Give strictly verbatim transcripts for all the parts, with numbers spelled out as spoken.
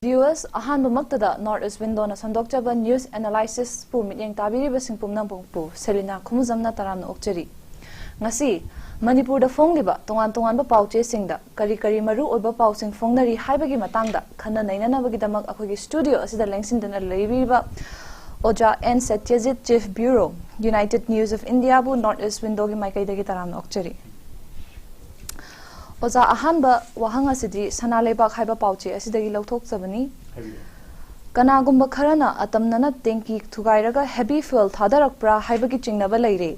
ꯚ꯭ꯌꯨꯋꯔꯁ, ꯑꯍꯥꯟꯕꯃꯛꯇꯗ north east ꯋꯤꯟꯗꯣꯅ ꯁꯟꯗꯣꯛꯆꯕ news ꯑꯦꯅꯥꯂꯥꯏꯁꯤꯁꯄꯨ ꯃꯤꯠꯌꯦꯡ ꯇꯥꯕꯤꯔꯤꯕꯁꯤꯡ ꯄꯨꯝꯅꯃꯛꯄꯨ ꯁꯦꯂꯤꯅꯥ ꯈꯨꯃꯨꯖꯝꯅ ꯇꯔꯥꯝꯅ ꯑꯣꯛꯆꯔꯤ꯫ ꯉꯁꯤ ꯃꯅꯤꯄꯨꯔꯗ ꯐꯣꯡꯂꯤꯕ ꯇꯣꯉꯥꯟ ꯇꯣꯉꯥꯟꯕ ꯄꯥꯎ ꯆꯦꯁꯤꯡꯗ ꯀꯔꯤ ꯀꯔꯤ ꯃꯔꯨ ꯑꯣꯏꯕ ꯄꯥꯎꯁꯤꯡ ꯐꯣꯡꯅꯔꯤ ꯍꯥꯏꯕꯒꯤ ꯃꯇꯥꯡꯗ ꯈꯟꯅ ꯅꯩꯅꯅꯕꯒꯤꯗꯃꯛ ꯑꯩꯈꯣꯏꯒꯤ ꯁ꯭ꯇꯨꯗꯤꯑꯣ ꯑꯁꯤꯗ ꯂꯦꯡꯁꯤꯟꯗꯨꯅ ꯂꯩꯕꯤꯔꯤꯕ ꯑꯣꯖꯥ N Satyajit, chief bureau, united news of ꯏꯟꯗꯤꯌꯥꯕꯨ ꯅꯣꯔꯠ ꯏꯁ ꯋꯤꯟꯗꯣꯒꯤ ꯃꯥꯏꯀꯩꯗꯒꯤ ꯇꯔꯥꯝꯅ ꯑꯣꯛꯆꯔꯤ꯫ ꯑꯣꯖꯥ, ꯑꯍꯥꯟꯕ ꯋꯥꯍꯪ ꯑꯁꯤꯗꯤ ꯁꯅꯥ ꯂꯩꯕꯥꯛ ꯍꯥꯏꯕ ꯄꯥꯎꯆꯦ ꯑꯁꯤꯗꯒꯤ ꯂꯧꯊꯣꯛꯆꯕꯅꯤ꯫ ꯀꯅꯥꯒꯨꯝꯕ ꯈꯔꯅ ꯑꯇꯝꯅꯅ ꯇꯦꯡꯀꯤ ꯊꯨꯒꯥꯏꯔꯒ ꯍꯦꯚꯤ ꯐ꯭ꯌꯨꯑꯦꯜ ꯊꯥꯗꯔꯛꯄ꯭ꯔꯥ ꯍꯥꯏꯕꯒꯤ ꯆꯤꯡꯅꯕ ꯂꯩꯔꯦ꯫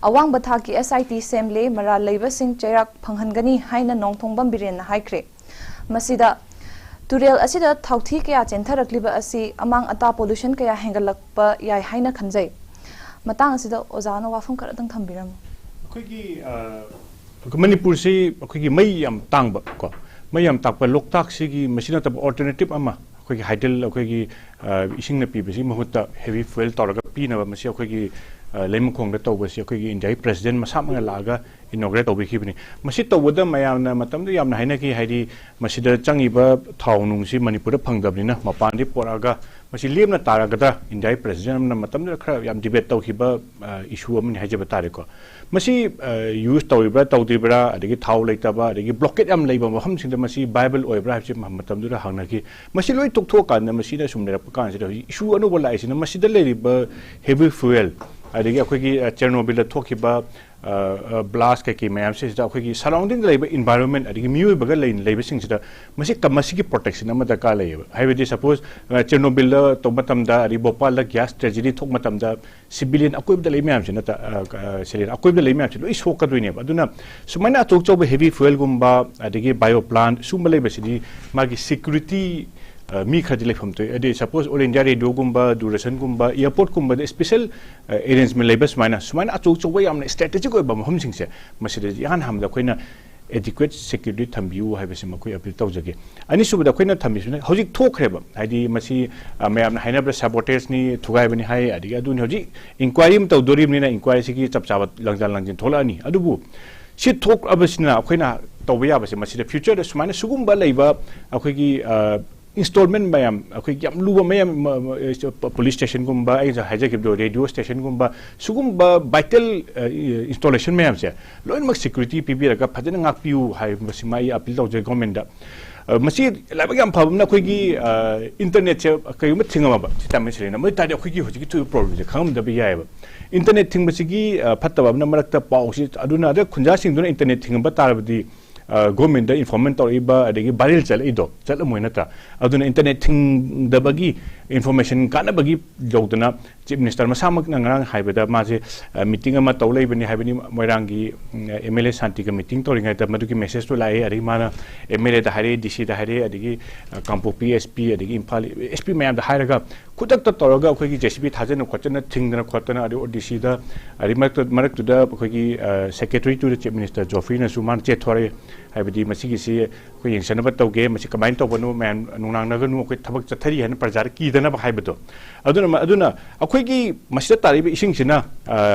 ꯑꯋꯥꯡꯕ ꯊꯥꯛꯀꯤ ꯑꯦꯁ ꯑꯥꯏ ꯇꯤ ꯁꯦꯝꯂꯦ, ꯃꯔꯥꯜ ꯂꯩꯕꯁꯤꯡ ꯆꯩꯔꯥꯛ ꯐꯪꯍꯟꯒꯅꯤ ꯍꯥꯏꯅ ꯅꯣꯡꯊꯣꯡꯕꯝ ꯕꯤꯔꯦꯟꯅ ꯍꯥꯏꯈ꯭ꯔꯦ꯫ ꯃꯁꯤꯗ ꯇꯨꯔꯦꯜ ꯑꯁꯤꯗ ꯊꯥꯎꯊꯤ ꯀꯌꯥ ꯆꯦꯟꯊꯔꯛꯂꯤꯕ ꯑꯁꯤ ꯑꯃꯥꯡ ꯑꯇꯥ ꯄꯣꯂꯨꯁꯟ ꯀꯌꯥ ꯍꯦꯟꯒꯠꯂꯛꯄ ꯌꯥꯏ ꯍꯥꯏꯅ ꯈꯟꯖꯩ꯫ ꯃꯇꯥꯡ ꯑꯁꯤꯗ ꯑꯣꯖꯥꯅ ꯋꯥꯐꯝ ꯈꯔꯗꯪ ꯊꯝꯕꯤꯔꯝꯃꯨ꯫ ꯑꯩꯈꯣꯏꯒꯤ ꯑ, ꯑꯩꯈꯣꯏ ꯃꯅꯤꯄꯨꯔꯁꯤ ꯑꯩꯈꯣꯏꯒꯤ ꯃꯩ ꯌꯥꯝ ꯇꯥꯡꯕ ꯀꯣ, ꯃꯩ ꯌꯥꯝ ꯇꯥꯛꯄ ꯂꯣꯛꯇꯥꯛꯁꯤꯒꯤ ꯃꯁꯤ ꯅꯠꯇꯕ ꯑꯣꯜꯇꯔꯅꯦꯇꯤꯞ ꯑꯃ ꯑꯩꯈꯣꯏꯒꯤ ꯍꯥꯏꯗꯜ ꯑꯩꯈꯣꯏꯒꯤ ꯑ, ꯏꯁꯤꯡꯅ ꯄꯤꯕꯁꯤꯒꯤ ꯃꯍꯨꯠꯇ ꯍꯦꯚꯤ ꯐ꯭ꯌꯨꯑꯦꯜ ꯇꯧꯔꯒ ꯄꯤꯅꯕ ꯃꯁꯤ ꯑꯩꯈꯣꯏꯒꯤ ꯑ, ꯂꯩꯃꯈꯣꯡꯗ ꯇꯧꯕꯁꯤ ꯑꯩꯈꯣꯏꯒꯤ ꯏꯟꯗꯤꯌꯥꯒꯤ ꯄ꯭ꯔꯦꯁꯤꯗꯦꯟ ꯃꯁꯥꯃꯛꯅ ꯂꯥꯛꯑꯒ ꯏꯅꯣꯒ꯭ꯔꯦꯠ ꯇꯧꯕꯤꯈꯤꯕꯅꯤ꯫ ꯃꯁꯤ ꯇꯧꯕꯗ ꯃꯌꯥꯝꯅ ꯃꯇꯝꯗꯨꯗ ꯌꯥꯝꯅ ꯍꯥꯏꯅꯈꯤ, ꯍꯥꯏꯗꯤ ꯃꯁꯤꯗ ꯆꯪꯉꯤꯕ ꯊꯥꯎ ꯅꯨꯡꯁꯤ ꯃꯅꯤꯄꯨꯔꯗ ꯐꯪꯗꯕꯅꯤꯅ ꯃꯄꯥꯟꯗꯒꯤ ꯄꯣꯔꯛꯑꯒ ꯃꯁꯤ ꯂꯦꯝꯅ ꯇꯥꯔꯒꯗ꯭ꯔꯥ? ꯏꯟꯗꯤꯌꯥꯒꯤ ꯄ꯭ꯔꯦꯁꯤꯗꯦꯟ ꯑꯃꯅ ꯃꯇꯝꯗꯨꯗ ꯈꯔ ꯌꯥꯝ ꯗꯤꯕꯦꯠ ꯇꯧꯈꯤꯕ ꯏꯁꯨ ꯑꯃꯅꯤ ꯍꯥꯏꯖꯕ ꯇꯥꯔꯦꯀꯣ꯫ ꯃꯁꯤ ꯌꯨꯁ ꯇꯧꯔꯤꯕ꯭ꯔꯥ ꯇꯧꯗ꯭ꯔꯤꯕ꯭ꯔꯥ, ꯑꯗꯒꯤ ꯊꯥꯎ ꯂꯩꯇꯕ, ꯑꯗꯒꯤ ꯕ꯭ꯂꯣꯀꯦꯠ ꯌꯥꯝ ꯂꯩꯕ ꯃꯐꯝꯁꯤꯡꯗ ꯃꯁꯤ ꯚꯥꯏꯕꯜ ꯑꯣꯏꯕ꯭ꯔꯥ ꯍꯥꯏꯕꯁꯤ ꯃꯇꯝꯗꯨꯗ ꯍꯪꯅꯈꯤ꯫ ꯃꯁꯤ ꯂꯣꯏ ꯇꯣꯛꯊꯣꯛꯑꯀꯥꯟꯗ ꯃꯁꯤꯅ ꯁꯨꯝ ꯂꯩꯔꯛꯄ ꯀꯥꯟꯁꯤꯗ ꯍꯧꯖꯤꯛ ꯏꯁꯨ ꯑꯅꯧꯕ ꯂꯥꯛꯏꯁꯤꯅ ꯃꯁꯤꯗ ꯂꯩꯔꯤꯕ ꯍꯦꯚꯤ ꯐ꯭ꯌꯨꯑꯦꯜ, ꯑꯗꯒꯤ ꯑꯩꯈꯣꯏꯒꯤ ꯆꯦꯔꯅꯣꯕꯤꯜꯗ ꯊꯣꯛꯈꯤꯕ ꯕ꯭ꯂꯥꯁ ꯀꯩꯀꯩ ꯃꯌꯥꯝꯁꯤꯗ ꯑꯩꯈꯣꯏꯒꯤ ꯁꯔꯥꯎꯟꯗꯤꯡꯗ ꯂꯩꯕ ꯏꯟꯚꯥꯏꯔꯣꯟꯃꯦꯟ ꯑꯗꯒꯤ ꯃꯤꯑꯣꯏꯕꯒ ꯂꯩ- ꯂꯩꯕꯁꯤꯡꯁꯤꯗ ꯃꯁꯤ ꯀ- ꯃꯁꯤꯒꯤ ꯄ꯭ꯔꯣꯇꯦꯛꯁꯟ ꯑꯃ ꯗꯔꯀꯥꯔ ꯂꯩꯌꯦꯕ꯫ ꯍꯥꯏꯕꯗꯤ ꯁꯄꯣꯁ ꯆꯦꯔꯅꯣꯕꯤꯜꯗ ꯇꯧꯕ ꯃꯇꯝꯗ, ꯑꯗꯒꯤ ꯚꯣꯄꯥꯜꯗ ꯒ꯭ꯌꯥꯁ ꯇ꯭ꯔꯦꯖꯦꯗꯤ ꯊꯣꯛꯄ ꯃꯇꯝꯗ ꯁꯤꯚꯤꯂꯤꯌꯟ ꯑꯀꯣꯏꯕꯗ ꯂꯩ ꯃꯌꯥꯝꯁꯤꯅ ꯇ- ꯑ, ꯀ- ꯑ, ꯁꯤꯚꯤꯂꯤꯌꯟ ꯑꯀꯣꯏꯕꯗ ꯂꯩ ꯃꯌꯥꯝꯁꯤ ꯂꯣꯏ ꯁꯣꯛꯀꯗꯣꯏꯅꯦꯕ꯫ ꯑꯗꯨꯅ ꯁꯨꯃꯥꯏꯅ ꯑꯆꯧ ꯑꯆꯧꯕ ꯍꯦꯚꯤ ꯐ꯭ꯌꯨꯑꯦꯜꯒꯨꯝꯕ ꯑꯗꯒꯤ ꯕꯥꯏꯑꯣ ꯄ꯭ꯂꯥꯟ ꯁꯨꯝꯕ ꯂꯩꯕꯁꯤꯗꯤ ꯃꯥꯒꯤ ꯁꯦꯀ꯭ꯌꯨꯔꯤꯇꯤ ꯃꯤ ꯈꯔꯗꯤ ꯂꯩꯐꯝ ꯊꯣꯛꯏ꯫ ꯍꯥꯏꯗꯤ ꯁꯄꯣꯁ ꯑꯣꯜ ꯏꯟꯗꯤꯌꯥ ꯔꯦꯗꯤꯑꯣꯒꯨꯝꯕ, ꯗꯨꯔꯗꯔꯁꯟꯒꯨꯝꯕ, ꯏꯌꯥꯔꯄꯣꯔꯠꯀꯨꯝꯕꯗ ꯁ꯭ꯄꯦꯁꯦꯜ ꯑꯦꯔꯦꯟꯖꯃꯦꯟ ꯂꯩꯕ ꯁꯨꯃꯥꯏꯅ ꯁꯨꯃꯥꯏꯅ ꯑꯆꯧ ꯑꯆꯧꯕ ꯌꯥꯝꯅ ꯏꯁꯇ꯭ꯔꯦꯇꯦꯖꯤꯛ ꯑꯣꯏꯕ ꯃꯐꯝꯁꯤꯡꯁꯦ ꯃꯁꯤꯗ ꯏꯍꯥꯟ ꯍꯥꯟꯕꯗ ꯑꯩꯈꯣꯏꯅ ꯑꯦꯗꯤꯀ꯭ꯋꯦꯠ ꯁꯦꯀ꯭ꯌꯨꯔꯤꯇꯤ ꯊꯝꯕꯤꯌꯨ ꯍꯥꯏꯕꯁꯤꯃ ꯑꯩꯈꯣꯏ ꯑꯄꯤꯜ ꯇꯧꯖꯒꯦ꯫ ꯑꯅꯤꯁꯨꯕꯗ ꯑꯩꯈꯣꯏꯅ ꯊꯝꯕꯤꯁꯤꯅ ꯍꯧꯖꯤꯛ ꯊꯣꯛꯈ꯭ꯔꯦꯕ, ꯍꯥꯏꯗꯤ ꯃꯁꯤ ꯑ, ꯃꯌꯥꯝꯅ ꯍꯥꯏꯅꯕꯗ ꯁꯕꯣꯇꯦꯖꯅꯤ, ꯊꯨꯒꯥꯏꯕꯅꯤ ꯍꯥꯏ, ꯑꯗꯒꯤ ꯑꯗꯨꯅꯤ꯫ ꯍꯧꯖꯤꯛ ꯏꯟꯀ꯭ꯋꯥꯏꯔꯤ ꯑꯃ ꯇꯧꯗꯣꯔꯤꯕꯅꯤꯅ ꯏꯟꯀ꯭ꯋꯥꯏꯔꯤꯁꯤꯒꯤ ꯆꯞ ꯆꯥꯕ ꯂꯪꯖꯥ ꯂꯪꯖꯤꯟ ꯊꯣꯛꯂꯛꯑꯅꯤ꯫ ꯑꯗꯨꯕꯨ ꯁꯤ ꯊꯣꯛꯂꯕꯁꯤꯅ ꯑꯩꯈꯣꯏꯅ ꯇꯧꯕ ꯌꯥꯕꯁꯦ ꯃꯁꯤꯗ ꯐ꯭ꯌꯨꯆꯔꯗ ꯁꯨꯃꯥꯏꯅ ꯁꯤꯒꯨꯝꯕ ꯂꯩꯕ ꯑꯩꯈꯣꯏꯒꯤ ꯑ, ꯏꯟꯁꯇꯣꯜꯃꯦꯟ ꯃꯌꯥꯝ, ꯑꯩꯈꯣꯏꯒꯤ ꯌꯥꯝ ꯂꯨꯕ ꯃꯌꯥꯝ, ꯄꯨꯂꯤꯁ ꯁ꯭ꯇꯦꯁꯟꯒꯨꯝꯕ, ꯑꯩꯅ ꯍꯥꯏꯖꯈꯤꯕꯗꯣ, ꯔꯦꯗꯤꯑꯣ ꯁ꯭ꯇꯦꯁꯟꯒꯨꯝꯕ, ꯁꯤꯒꯨꯝꯕ ꯚꯥꯏꯇꯦꯜ ꯏꯟꯁꯇꯣꯂꯦꯁꯟ ꯃꯌꯥꯝꯁꯦ ꯂꯣꯏꯅꯃꯛ ꯁꯦꯀ꯭ꯌꯨꯔꯤꯇꯤ ꯄꯤꯕꯤꯔꯒ ꯐꯖꯅ ꯉꯥꯛꯄꯤꯌꯨ ꯍꯥꯏꯕꯁꯤꯃ ꯑꯩ ꯑꯄꯤꯜ ꯇꯧꯖꯩ ꯒꯣꯔꯃꯦꯟꯗ꯫ ꯃꯁꯤ ꯂꯥꯏꯕꯛ ꯌꯥꯝ ꯐꯕ ꯑꯃꯅ ꯑꯩꯈꯣꯏꯒꯤ ꯏꯟꯇꯔꯅꯦꯠꯁꯦ ꯀꯩꯒꯨꯝꯕ ꯊꯤꯡꯉꯝꯃꯕ, ꯁꯤ ꯇꯥꯏꯝ ꯁꯤꯂꯦꯟꯅ, ꯑꯗꯨ ꯑꯣꯏ ꯇꯥꯔꯗꯤ ꯑꯩꯈꯣꯏꯒꯤ ꯍꯧꯖꯤꯛꯀꯤ ꯊꯣꯛꯏꯕ ꯄ꯭ꯔꯣꯕ꯭ꯂꯦꯝꯁꯦ ꯈꯪꯉꯝꯗꯕ ꯌꯥꯏꯑꯕ꯫ ꯏꯟꯇꯔꯅꯦꯠ ꯊꯤꯡꯕꯁꯤꯒꯤ ꯐꯠꯇꯕ ꯑꯃꯅ ꯃꯔꯛꯇ ꯄꯥꯎꯁꯤ, ꯑꯗꯨꯅ ꯑꯗ ꯈꯨꯟꯖꯥꯁꯤꯡꯗꯨꯅ ꯏꯟꯇꯔꯅꯦꯠ ꯊꯤꯡꯉꯝꯕ ꯇꯥꯔꯕꯗꯤ ꯒꯣꯔꯃꯦꯟꯗ ꯏꯟꯐꯣꯔꯃꯦꯟ ꯇꯧꯔꯛꯏꯕ ꯑꯗꯒꯤ ꯚꯥꯏꯔꯦꯜ ꯆꯠꯂꯛꯏꯗꯣ ꯆꯠꯂꯝꯃꯣꯏ ꯅꯠꯇ꯭ꯔꯥ? ꯑꯗꯨꯅ ꯏꯟꯇꯔꯅꯦꯠ ꯊꯤꯡꯗꯕꯒꯤ ꯏꯟꯐꯣꯔꯃꯦꯁꯟ ꯀꯥꯟꯅꯕꯒꯤ ꯌꯧꯗꯅ ꯆꯤꯐ ꯃꯤꯅꯤꯁꯇꯔ ꯃꯁꯥꯃꯛꯅ ꯉꯔꯥꯡ ꯍꯥꯏꯕꯗ ꯃꯥꯁꯦ ꯃꯤꯇꯤꯡ ꯑꯃ ꯇꯧ ꯂꯩꯕꯅꯤ ꯍꯥꯏꯕꯅꯤ, ꯃꯣꯏꯔꯥꯡꯒꯤ ꯑꯦꯝ ꯑꯦꯜ ꯑꯦ ꯁꯥꯟꯇꯤꯒ ꯃꯤꯇꯤꯡ ꯇꯧꯔꯤꯉꯩꯗ ꯃꯗꯨꯒꯤ ꯃꯦꯁꯦꯖꯇꯨ ꯂꯥꯛꯑꯦ꯫ ꯑꯗꯒꯤ ꯃꯥꯅ ꯑꯦꯝ ꯑꯦꯜ ꯑꯦꯗ ꯍꯥꯏꯔꯛꯑꯦ, ꯗꯤ ꯁꯤꯗ ꯍꯥꯏꯔꯛꯑꯦ, ꯑꯗꯒꯤ ꯀꯥꯡꯄꯣꯛꯄꯤ ꯑꯦꯁ ꯄꯤ, ꯑꯗꯒꯤ ꯏꯝꯐꯥꯜ ꯑꯦꯁ ꯄꯤ ꯃꯌꯥꯝꯗ ꯍꯥꯏꯔꯒ ꯈꯨꯗꯛꯇ ꯇꯧꯔꯒ ꯑꯩꯈꯣꯏꯒꯤ ꯖꯦ ꯁꯤ ꯕꯤ ꯊꯥꯖꯅ ꯈꯣꯠꯆꯅ ꯊꯤꯡꯗꯅ ꯈꯣꯠꯇꯅ, ꯑꯗꯩ ꯑꯣ ꯗꯤ ꯁꯤꯗ, ꯑꯗꯩ ꯃꯔꯛꯇ ꯃꯔꯛꯇꯨꯗ ꯑꯩꯈꯣꯏꯒꯤ ꯁꯦꯀ꯭ꯔꯦꯇꯔꯤ ꯇꯨ ꯗ ꯆꯤꯐ ꯃꯤꯅꯤꯁꯇꯔ ꯖꯣꯐ꯭ꯔꯤꯅꯁꯨ ꯃꯥꯅ ꯆꯦꯊꯣꯔꯛꯑꯦ꯫ ꯍꯥꯏꯕꯗꯤ ꯃꯁꯤꯒꯤꯁꯤ ꯑꯩꯈꯣꯏ ꯌꯦꯡꯁꯤꯟꯅꯕ ꯇꯧꯒꯦ, ꯃꯁꯤ ꯀꯃꯥꯏꯅ ꯇꯧꯕꯅꯣ, ꯃꯌꯥꯝ ꯅꯨꯡꯅꯥꯡꯅꯒꯅꯨ, ꯑꯩꯈꯣꯏ ꯊꯕꯛ ꯆꯠꯊꯔꯤ ꯍꯥꯏꯅ ꯄ꯭ꯔꯖꯥꯗ ꯀꯤꯗꯅꯕ ꯍꯥꯏꯕꯗꯣ꯫ ꯑꯗꯨꯅ ꯑꯗꯨꯅ ꯑꯩꯈꯣꯏꯒꯤ ꯃꯁꯤꯗ ꯇꯥꯔꯤꯕ ꯏꯁꯤꯡꯁꯤꯅ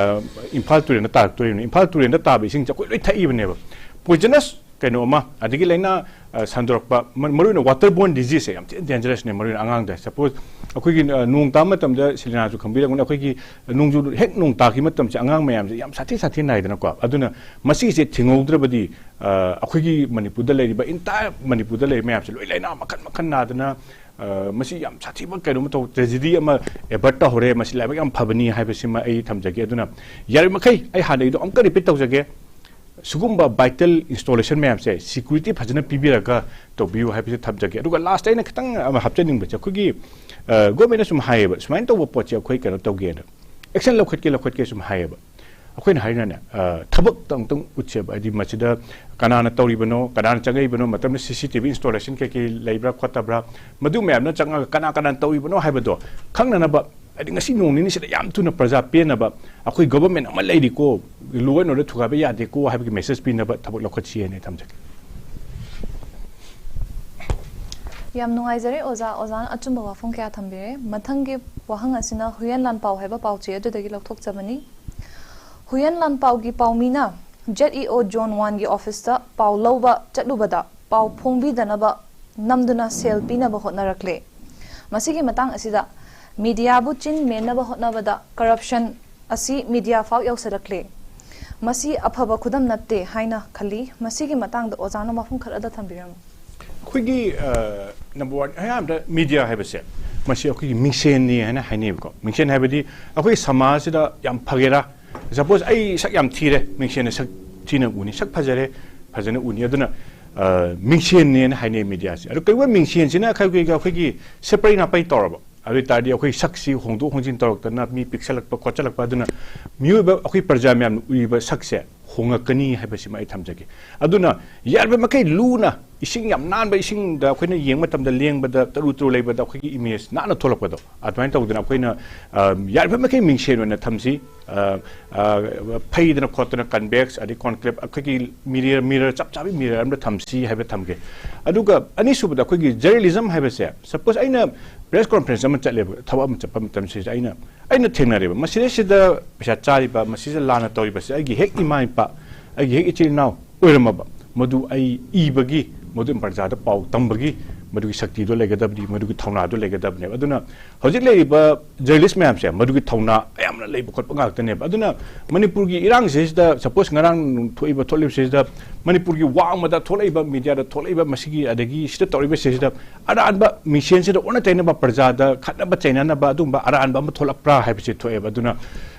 ꯏꯝꯐꯥꯜ ꯇꯨꯔꯦꯜꯗ ꯇꯥꯔꯛꯇꯣꯔꯤꯕꯅꯤ꯫ ꯏꯝꯐꯥꯜ ꯇꯨꯔꯦꯜꯗ ꯇꯥꯕ ꯏꯁꯤꯡꯁꯦ ꯑꯩꯈꯣꯏ ꯂꯣꯏ ꯊꯛꯏꯕꯅꯦꯕ꯫ ꯄꯣꯏꯖꯅꯁ ꯀꯩꯅꯣ ꯑꯃ, ꯑꯗꯒꯤ ꯂꯥꯏꯅꯥ ꯁꯟꯗꯣꯔꯛꯄ, ꯃꯔꯨꯑꯣꯏꯅ ꯋꯥꯇꯔ ꯕꯣꯔꯟ ꯗꯤꯖꯤꯖꯁꯦ ꯌꯥꯝ ꯊꯤꯅ ꯗꯦꯟꯖꯔꯁꯅꯦ, ꯃꯔꯨꯑꯣꯏꯅ ꯑꯉꯥꯡꯗ꯫ ꯁꯄꯣꯖ ꯑꯩꯈꯣꯏꯒꯤ ꯅꯣꯡ ꯇꯥꯕ ꯃꯇꯝꯗ, ꯁꯤꯂꯤꯅꯥꯁꯨ ꯈꯪꯕꯤꯔꯝꯒꯅꯤ, ꯑꯩꯈꯣꯏꯒꯤ ꯅꯣꯡꯖꯨ ꯍꯦꯛ ꯅꯣꯡ ꯇꯥꯈꯤꯕ ꯃꯇꯝꯁꯦ ꯑꯉꯥꯡ ꯃꯌꯥꯝꯁꯦ ꯌꯥꯝ ꯁꯥꯊꯤ ꯁꯥꯊꯤ ꯅꯥꯏꯗꯅꯀꯣ꯫ ꯑꯗꯨꯅ ꯃꯁꯤꯁꯦ ꯊꯤꯡꯍꯧꯗ꯭ꯔꯕꯗꯤ ꯑꯩꯈꯣꯏꯒꯤ ꯃꯅꯤꯄꯨꯔꯗ ꯂꯩꯔꯤꯕ, ꯏꯟꯇꯥꯌꯔ ꯃꯅꯤꯄꯨꯔꯗ ꯂꯩꯔꯤꯕ ꯃꯌꯥꯝꯁꯦ ꯂꯣꯏ ꯂꯥꯏꯅꯥ ꯃꯈꯜ ꯃꯈꯜ ꯅꯥꯗꯅ ꯃꯁꯤ ꯌꯥꯝ ꯁꯥꯊꯤꯕ ꯀꯩꯅꯣꯝ ꯇꯧ, ꯇ꯭ꯔꯦꯖꯤꯗꯤ ꯑꯃ ꯑꯦꯚꯔꯠ ꯇꯧꯍꯧꯔꯦ꯫ ꯃꯁꯤ ꯂꯥꯏꯕꯛ ꯌꯥꯝ ꯐꯕꯅꯤ ꯍꯥꯏꯕꯁꯤꯃ ꯑꯩ ꯊꯝꯖꯒꯦ꯫ ꯑꯗꯨꯅ ꯌꯥꯔꯤꯕꯃꯈꯩ ꯑꯩ ꯍꯥꯟꯅꯒꯤꯗꯣ ꯑꯃꯨꯛꯀ ꯔꯤꯄꯤꯠ ꯇꯧꯖꯒꯦ, ꯁꯤꯒꯨꯝꯕ ꯚꯥꯏꯇꯦꯜ ꯏꯟꯁꯇꯣꯂꯦꯁꯟ ꯃꯌꯥꯝꯁꯦ ꯁꯤꯀ꯭ꯌꯨꯔꯤꯇꯤ ꯐꯖꯅ ꯄꯤꯕꯤꯔꯒ ꯇꯧꯕꯤꯌꯨ ꯍꯥꯏꯕꯁꯦ ꯊꯝꯖꯒꯦ꯫ ꯑꯗꯨꯒ ꯂꯥꯁꯇ ꯑꯩꯅ ꯈꯤꯇꯪ ꯑꯃ ꯍꯥꯞꯆꯅꯤꯡꯕꯁꯦ, ꯑꯩꯈꯣꯏꯒꯤ ꯒꯣꯔꯃꯦꯟꯅ ꯁꯨꯝ ꯍꯥꯏꯌꯦꯕ, ꯁꯨꯃꯥꯏꯅ ꯇꯧꯕ ꯄꯣꯠꯁꯦ ꯑꯩꯈꯣꯏ ꯀꯩꯅꯣ ꯇꯧꯒꯦꯅ, ꯑꯦꯛꯁꯟ ꯂꯧꯈꯠꯀꯦ ꯂꯧꯈꯠꯀꯦ ꯁꯨꯝ ꯍꯥꯏꯌꯦꯕ꯫ ꯑꯩꯈꯣꯏꯅ ꯍꯥꯏꯅꯅꯦ, ꯊꯕꯛꯇ ꯑꯃꯨꯛꯇꯪ ꯎꯠꯁꯦꯕ, ꯍꯥꯏꯗꯤ ꯃꯁꯤꯗ ꯀꯅꯥꯅ ꯇꯧꯔꯤꯕꯅꯣ, ꯀꯅꯥꯅ ꯆꯪꯉꯛꯏꯕꯅꯣ, ꯃꯇꯝꯗ ꯁꯤ ꯁꯤ ꯇꯤ ꯚꯤ ꯏꯟꯁꯇꯣꯂꯦꯁꯟ ꯀꯩꯀꯩ ꯂꯩꯕ꯭ꯔꯥ ꯈꯣꯠꯇꯕ꯭ꯔꯥ, ꯃꯗꯨ ꯃꯌꯥꯝꯅ ꯆꯪꯉꯒ ꯀꯅꯥ ꯀꯅꯥꯅ ꯇꯧꯔꯤꯕꯅꯣ ꯍꯥꯏꯕꯗꯣ ꯈꯪꯅꯅꯕ, ꯍꯥꯏꯗꯤ ꯉꯁꯤ ꯅꯣꯡ ꯅꯤꯅꯤꯁꯤꯗ ꯌꯥꯝ ꯊꯨꯅ ꯄ꯭ꯔꯖꯥ ꯄꯦꯟꯅꯕ, ꯑꯩꯈꯣꯏ ꯒꯣꯕꯔꯃꯦꯟ ꯑꯃ ꯂꯩꯔꯤꯀꯣ, ꯂꯣ ꯑꯦꯟ ꯑꯣꯔꯗꯔ ꯊꯨꯒꯥꯏꯕ ꯌꯥꯗꯦꯀꯣ ꯍꯥꯏꯕꯒꯤ ꯃꯦꯁꯦꯖ ꯄꯤꯅꯕ ꯊꯕꯛ ꯂꯧꯈꯠꯁꯤ ꯍꯥꯏꯅ ꯑꯩ ꯊꯝꯖꯒꯦ꯫ ꯌꯥꯝ ꯅꯨꯡꯉꯥꯏꯖꯔꯦ ꯑꯣꯖꯥ, ꯑꯣꯖꯥꯅ ꯑꯆꯨꯝꯕ ꯋꯥꯐꯝ ꯀꯌꯥ ꯊꯝꯕꯤꯔꯦ꯫ ꯃꯊꯪꯒꯤ ꯋꯥꯍꯪ ꯑꯁꯤꯅ ꯍꯨꯏꯌꯦꯟ ꯂꯥꯟꯄꯥꯎ ꯍꯥꯏꯕ ꯄꯥꯎꯆꯦ ꯑꯗꯨꯗꯒꯤ ꯂꯧꯊꯣꯛꯆꯕꯅꯤ꯫ ꯍꯨꯏꯌꯦꯟ ꯂꯥꯟꯄꯥꯎꯒꯤ ꯄꯥꯎꯃꯤꯅ ꯖꯦꯠ ꯏ ꯑꯣ ꯖꯣꯟ ꯋꯥꯟꯒꯤ ꯑꯣꯐꯤꯁꯇ ꯄꯥꯎ ꯂꯧꯕ ꯆꯠꯂꯨꯕꯗ ꯄꯥꯎ ꯐꯣꯡꯕꯤꯗꯅꯕ ꯅꯝꯗꯨꯅ ꯁꯦꯜ ꯄꯤꯅꯕ ꯍꯣꯠꯅꯔꯛꯂꯦ꯫ ꯃꯁꯤꯒꯤ ꯃꯇꯥꯡ ꯑꯁꯤꯗ ꯃꯤꯗꯤꯌꯥꯕꯨ ꯆꯤꯟ ꯃꯦꯟꯅꯕ ꯍꯣꯠꯅꯕꯗ ꯀꯔꯞꯁꯟ ꯑꯁꯤ ꯃꯤꯗꯤꯌꯥ ꯐꯥꯎ ꯌꯧꯁꯤꯜꯂꯛꯂꯦ꯫ ꯃꯁꯤ ꯑꯐꯕ ꯈꯨꯗꯝ ꯅꯠꯇꯦ ꯍꯥꯏꯅ ꯈꯜꯂꯤ꯫ ꯃꯁꯤꯒꯤ ꯃꯇꯥꯡꯗ ꯑꯣꯖꯥꯅ ꯋꯥꯐꯝ ꯈꯔꯗ ꯊꯝꯕꯤꯔꯝꯃꯨ꯫ ꯑꯩꯈꯣꯏꯒꯤ ꯅꯝꯕꯔ ꯋꯥꯟ ꯑꯌꯥꯝꯕꯗ ꯃꯤꯗꯤꯌꯥ ꯍꯥꯏꯕꯁꯦ, ꯃꯁꯤ ꯑꯩꯈꯣꯏꯒꯤ ꯃꯤꯡꯁꯦꯟꯅꯤ ꯍꯥꯏꯅ ꯍꯥꯏꯅꯩꯕꯀꯣ꯫ ꯃꯤꯡꯁꯦꯟ ꯍꯥꯏꯕꯗꯤ ꯑꯩꯈꯣꯏ ꯁꯃꯥꯖꯁꯤꯗ ꯌꯥꯝ ꯐꯒꯦꯔꯥ, ꯁꯄꯣꯁ ꯑꯩ ꯁꯛ ꯌꯥꯝ ꯊꯤꯔꯦ, ꯃꯤꯡꯁꯦꯟꯅ ꯁꯛ ꯊꯤꯅ ꯎꯅꯤ, ꯁꯛ ꯐꯖꯔꯦ, ꯐꯖꯅ ꯎꯅꯤ꯫ ꯑꯗꯨꯅ ꯃꯤꯡꯁꯦꯟꯅꯦꯅ ꯍꯥꯏꯅꯩ ꯃꯤꯗꯤꯌꯥꯁꯦ꯫ ꯑꯗꯣ ꯀꯔꯤꯒꯨꯝꯕ ꯃꯤꯡꯁꯦꯟꯁꯤꯅ ꯑꯩꯈꯣꯏꯒꯤ ꯑꯩꯈꯣꯏꯒꯤ ꯁꯦꯄꯔꯩ ꯅꯥꯄꯩ ꯇꯧꯔꯕ, ꯑꯗꯨ ꯑꯣꯏ ꯇꯥꯔꯗꯤ ꯑꯩꯈꯣꯏ ꯁꯛꯁꯤ ꯍꯣꯡꯗꯣꯛ ꯍꯣꯡꯖꯤꯟ ꯇꯧꯔꯛꯇꯅ, ꯃꯤ ꯄꯤꯛꯁꯜꯂꯛꯄ ꯈꯣꯠꯆꯜꯂꯛꯄ, ꯑꯗꯨꯅ ꯃꯤꯑꯣꯏꯕ ꯑꯩꯈꯣꯏ ꯄ꯭ꯔꯖꯥ ꯃꯌꯥꯝꯅ ꯎꯔꯤꯕ ꯁꯛꯁꯦ ꯍꯣꯡꯉꯛꯀꯅꯤ ꯍꯥꯏꯕꯁꯤꯃ ꯑꯩ ꯊꯝꯖꯒꯦ꯫ ꯑꯗꯨꯅ ꯌꯥꯔꯤꯕ ꯃꯈꯩ ꯂꯨꯅ, ꯏꯁꯤꯡ ꯌꯥꯝ ꯅꯥꯟꯕ ꯏꯁꯤꯡꯗ ꯑꯩꯈꯣꯏꯅ ꯌꯦꯡꯕ ꯃꯇꯝꯗ ꯂꯦꯡꯕꯗ ꯇꯔꯨ ꯇꯔꯨ ꯂꯩꯕꯗ ꯑꯩꯈꯣꯏꯒꯤ ꯏꯃꯦꯖ ꯅꯥꯟꯅ ꯊꯣꯛꯂꯛꯄꯗꯣ, ꯑꯗꯨꯃꯥꯏꯅ ꯇꯧꯗꯅ ꯑꯩꯈꯣꯏꯅ ꯌꯥꯔꯤꯕ ꯃꯈꯩ ꯃꯤꯡꯁꯦꯟ ꯑꯣꯏꯅ ꯊꯝꯁꯤ꯫ ꯐꯩꯗꯅ ꯈꯣꯠꯇꯅ ꯀꯟꯚꯦꯛꯁ ꯑꯗꯩ ꯀꯣꯟꯀ꯭ꯂꯦꯞ, ꯑꯩꯈꯣꯏꯒꯤ ꯃꯤꯔꯔ, ꯃꯤꯔꯔ ꯆꯞ ꯆꯥꯕꯤ ꯃꯤꯔꯔ ꯑꯃꯗ ꯊꯝꯁꯤ ꯍꯥꯏꯕ ꯊꯝꯒꯦ꯫ ꯑꯗꯨꯒ ꯑꯅꯤꯁꯨꯕꯗ ꯑꯩꯈꯣꯏꯒꯤ ꯖꯔꯅꯦꯂꯤꯖꯝ ꯍꯥꯏꯕꯁꯦ, ꯁꯄꯣꯁ ꯑꯩꯅ ꯄ꯭ꯔꯦꯁ ꯀꯣꯟꯐ꯭ꯔꯦꯟꯁ ꯑꯃ ꯆꯠꯂꯦꯕ, ꯊꯕꯛ ꯑꯃ ꯆꯠꯄ ꯃꯇꯝꯁꯤꯗ ꯑꯩꯅ ꯑꯩꯅ ꯊꯦꯡꯅꯔꯦꯕ, ꯃꯁꯤꯗꯩꯁꯤꯗ ꯄꯩꯁꯥ ꯆꯥꯔꯤꯕ, ꯃꯁꯤꯗ ꯂꯥꯟꯅ ꯇꯧꯔꯤꯕꯁꯦ ꯑꯩꯒꯤ ꯍꯦꯛ ꯏꯃꯥ ꯏꯄꯥ, ꯑꯩꯒꯤ ꯍꯦꯛ ꯏꯆꯤꯜ ꯏꯅꯥꯎ ꯑꯣꯏꯔꯝꯃꯕ, ꯃꯗꯨ ꯑꯩ ꯏꯕꯒꯤ, ꯃꯗꯨ ꯄ꯭ꯔꯖꯥꯗ ꯄꯥꯎ ꯇꯝꯕꯒꯤ ꯃꯗꯨꯒꯤ ꯁꯛꯇꯤꯗꯣ ꯂꯩꯒꯗꯕꯅꯤ, ꯃꯗꯨꯒꯤ ꯊꯧꯅꯥꯗꯣ ꯂꯩꯒꯗꯕꯅꯦꯕ꯫ ꯑꯗꯨꯅ ꯍꯧꯖꯤꯛ ꯂꯩꯔꯤꯕ ꯖꯔꯅꯦꯂꯤꯁ ꯃꯌꯥꯝꯁꯦ ꯃꯗꯨꯒꯤ ꯊꯧꯅꯥ ꯑꯌꯥꯝꯅ ꯂꯩꯕ ꯈꯣꯠꯄ ꯉꯥꯛꯇꯅꯦꯕ꯫ ꯑꯗꯨꯅ ꯃꯅꯤꯄꯨꯔꯒꯤ ꯏꯔꯥꯡꯁꯤꯗꯩꯁꯤꯗ, ꯁꯄꯣꯁ ꯉꯔꯥꯡ ꯊꯣꯛꯏꯕ ꯊꯣꯛꯂꯤꯕꯁꯤꯗ, ꯃꯅꯤꯄꯨꯔꯒꯤ ꯋꯥꯡꯃꯗ ꯊꯣꯛꯂꯛꯏꯕ, ꯃꯤꯗꯤꯌꯥꯗ ꯊꯣꯛꯂꯛꯏꯕ, ꯃꯁꯤꯒꯤ ꯑꯗꯒꯤ ꯁꯤꯗ ꯇꯧꯔꯤꯕꯁꯤꯗ ꯑꯔꯥꯟꯕ ꯃꯤꯡꯁꯦꯟꯁꯤꯗ ꯑꯣꯟꯅ ꯇꯩꯅꯕ, ꯄ꯭ꯔꯖꯥꯗ ꯈꯠꯅꯕ ꯆꯩꯅꯅꯕ ꯑꯗꯨꯒꯨꯝꯕ ꯑꯔꯥꯟꯕ ꯑꯃ ꯊꯣꯛꯂꯛꯄ꯭ꯔꯥ ꯍꯥꯏꯕꯁꯤ ꯊꯣꯛꯑꯦꯕ꯫ ꯑꯗꯨꯅ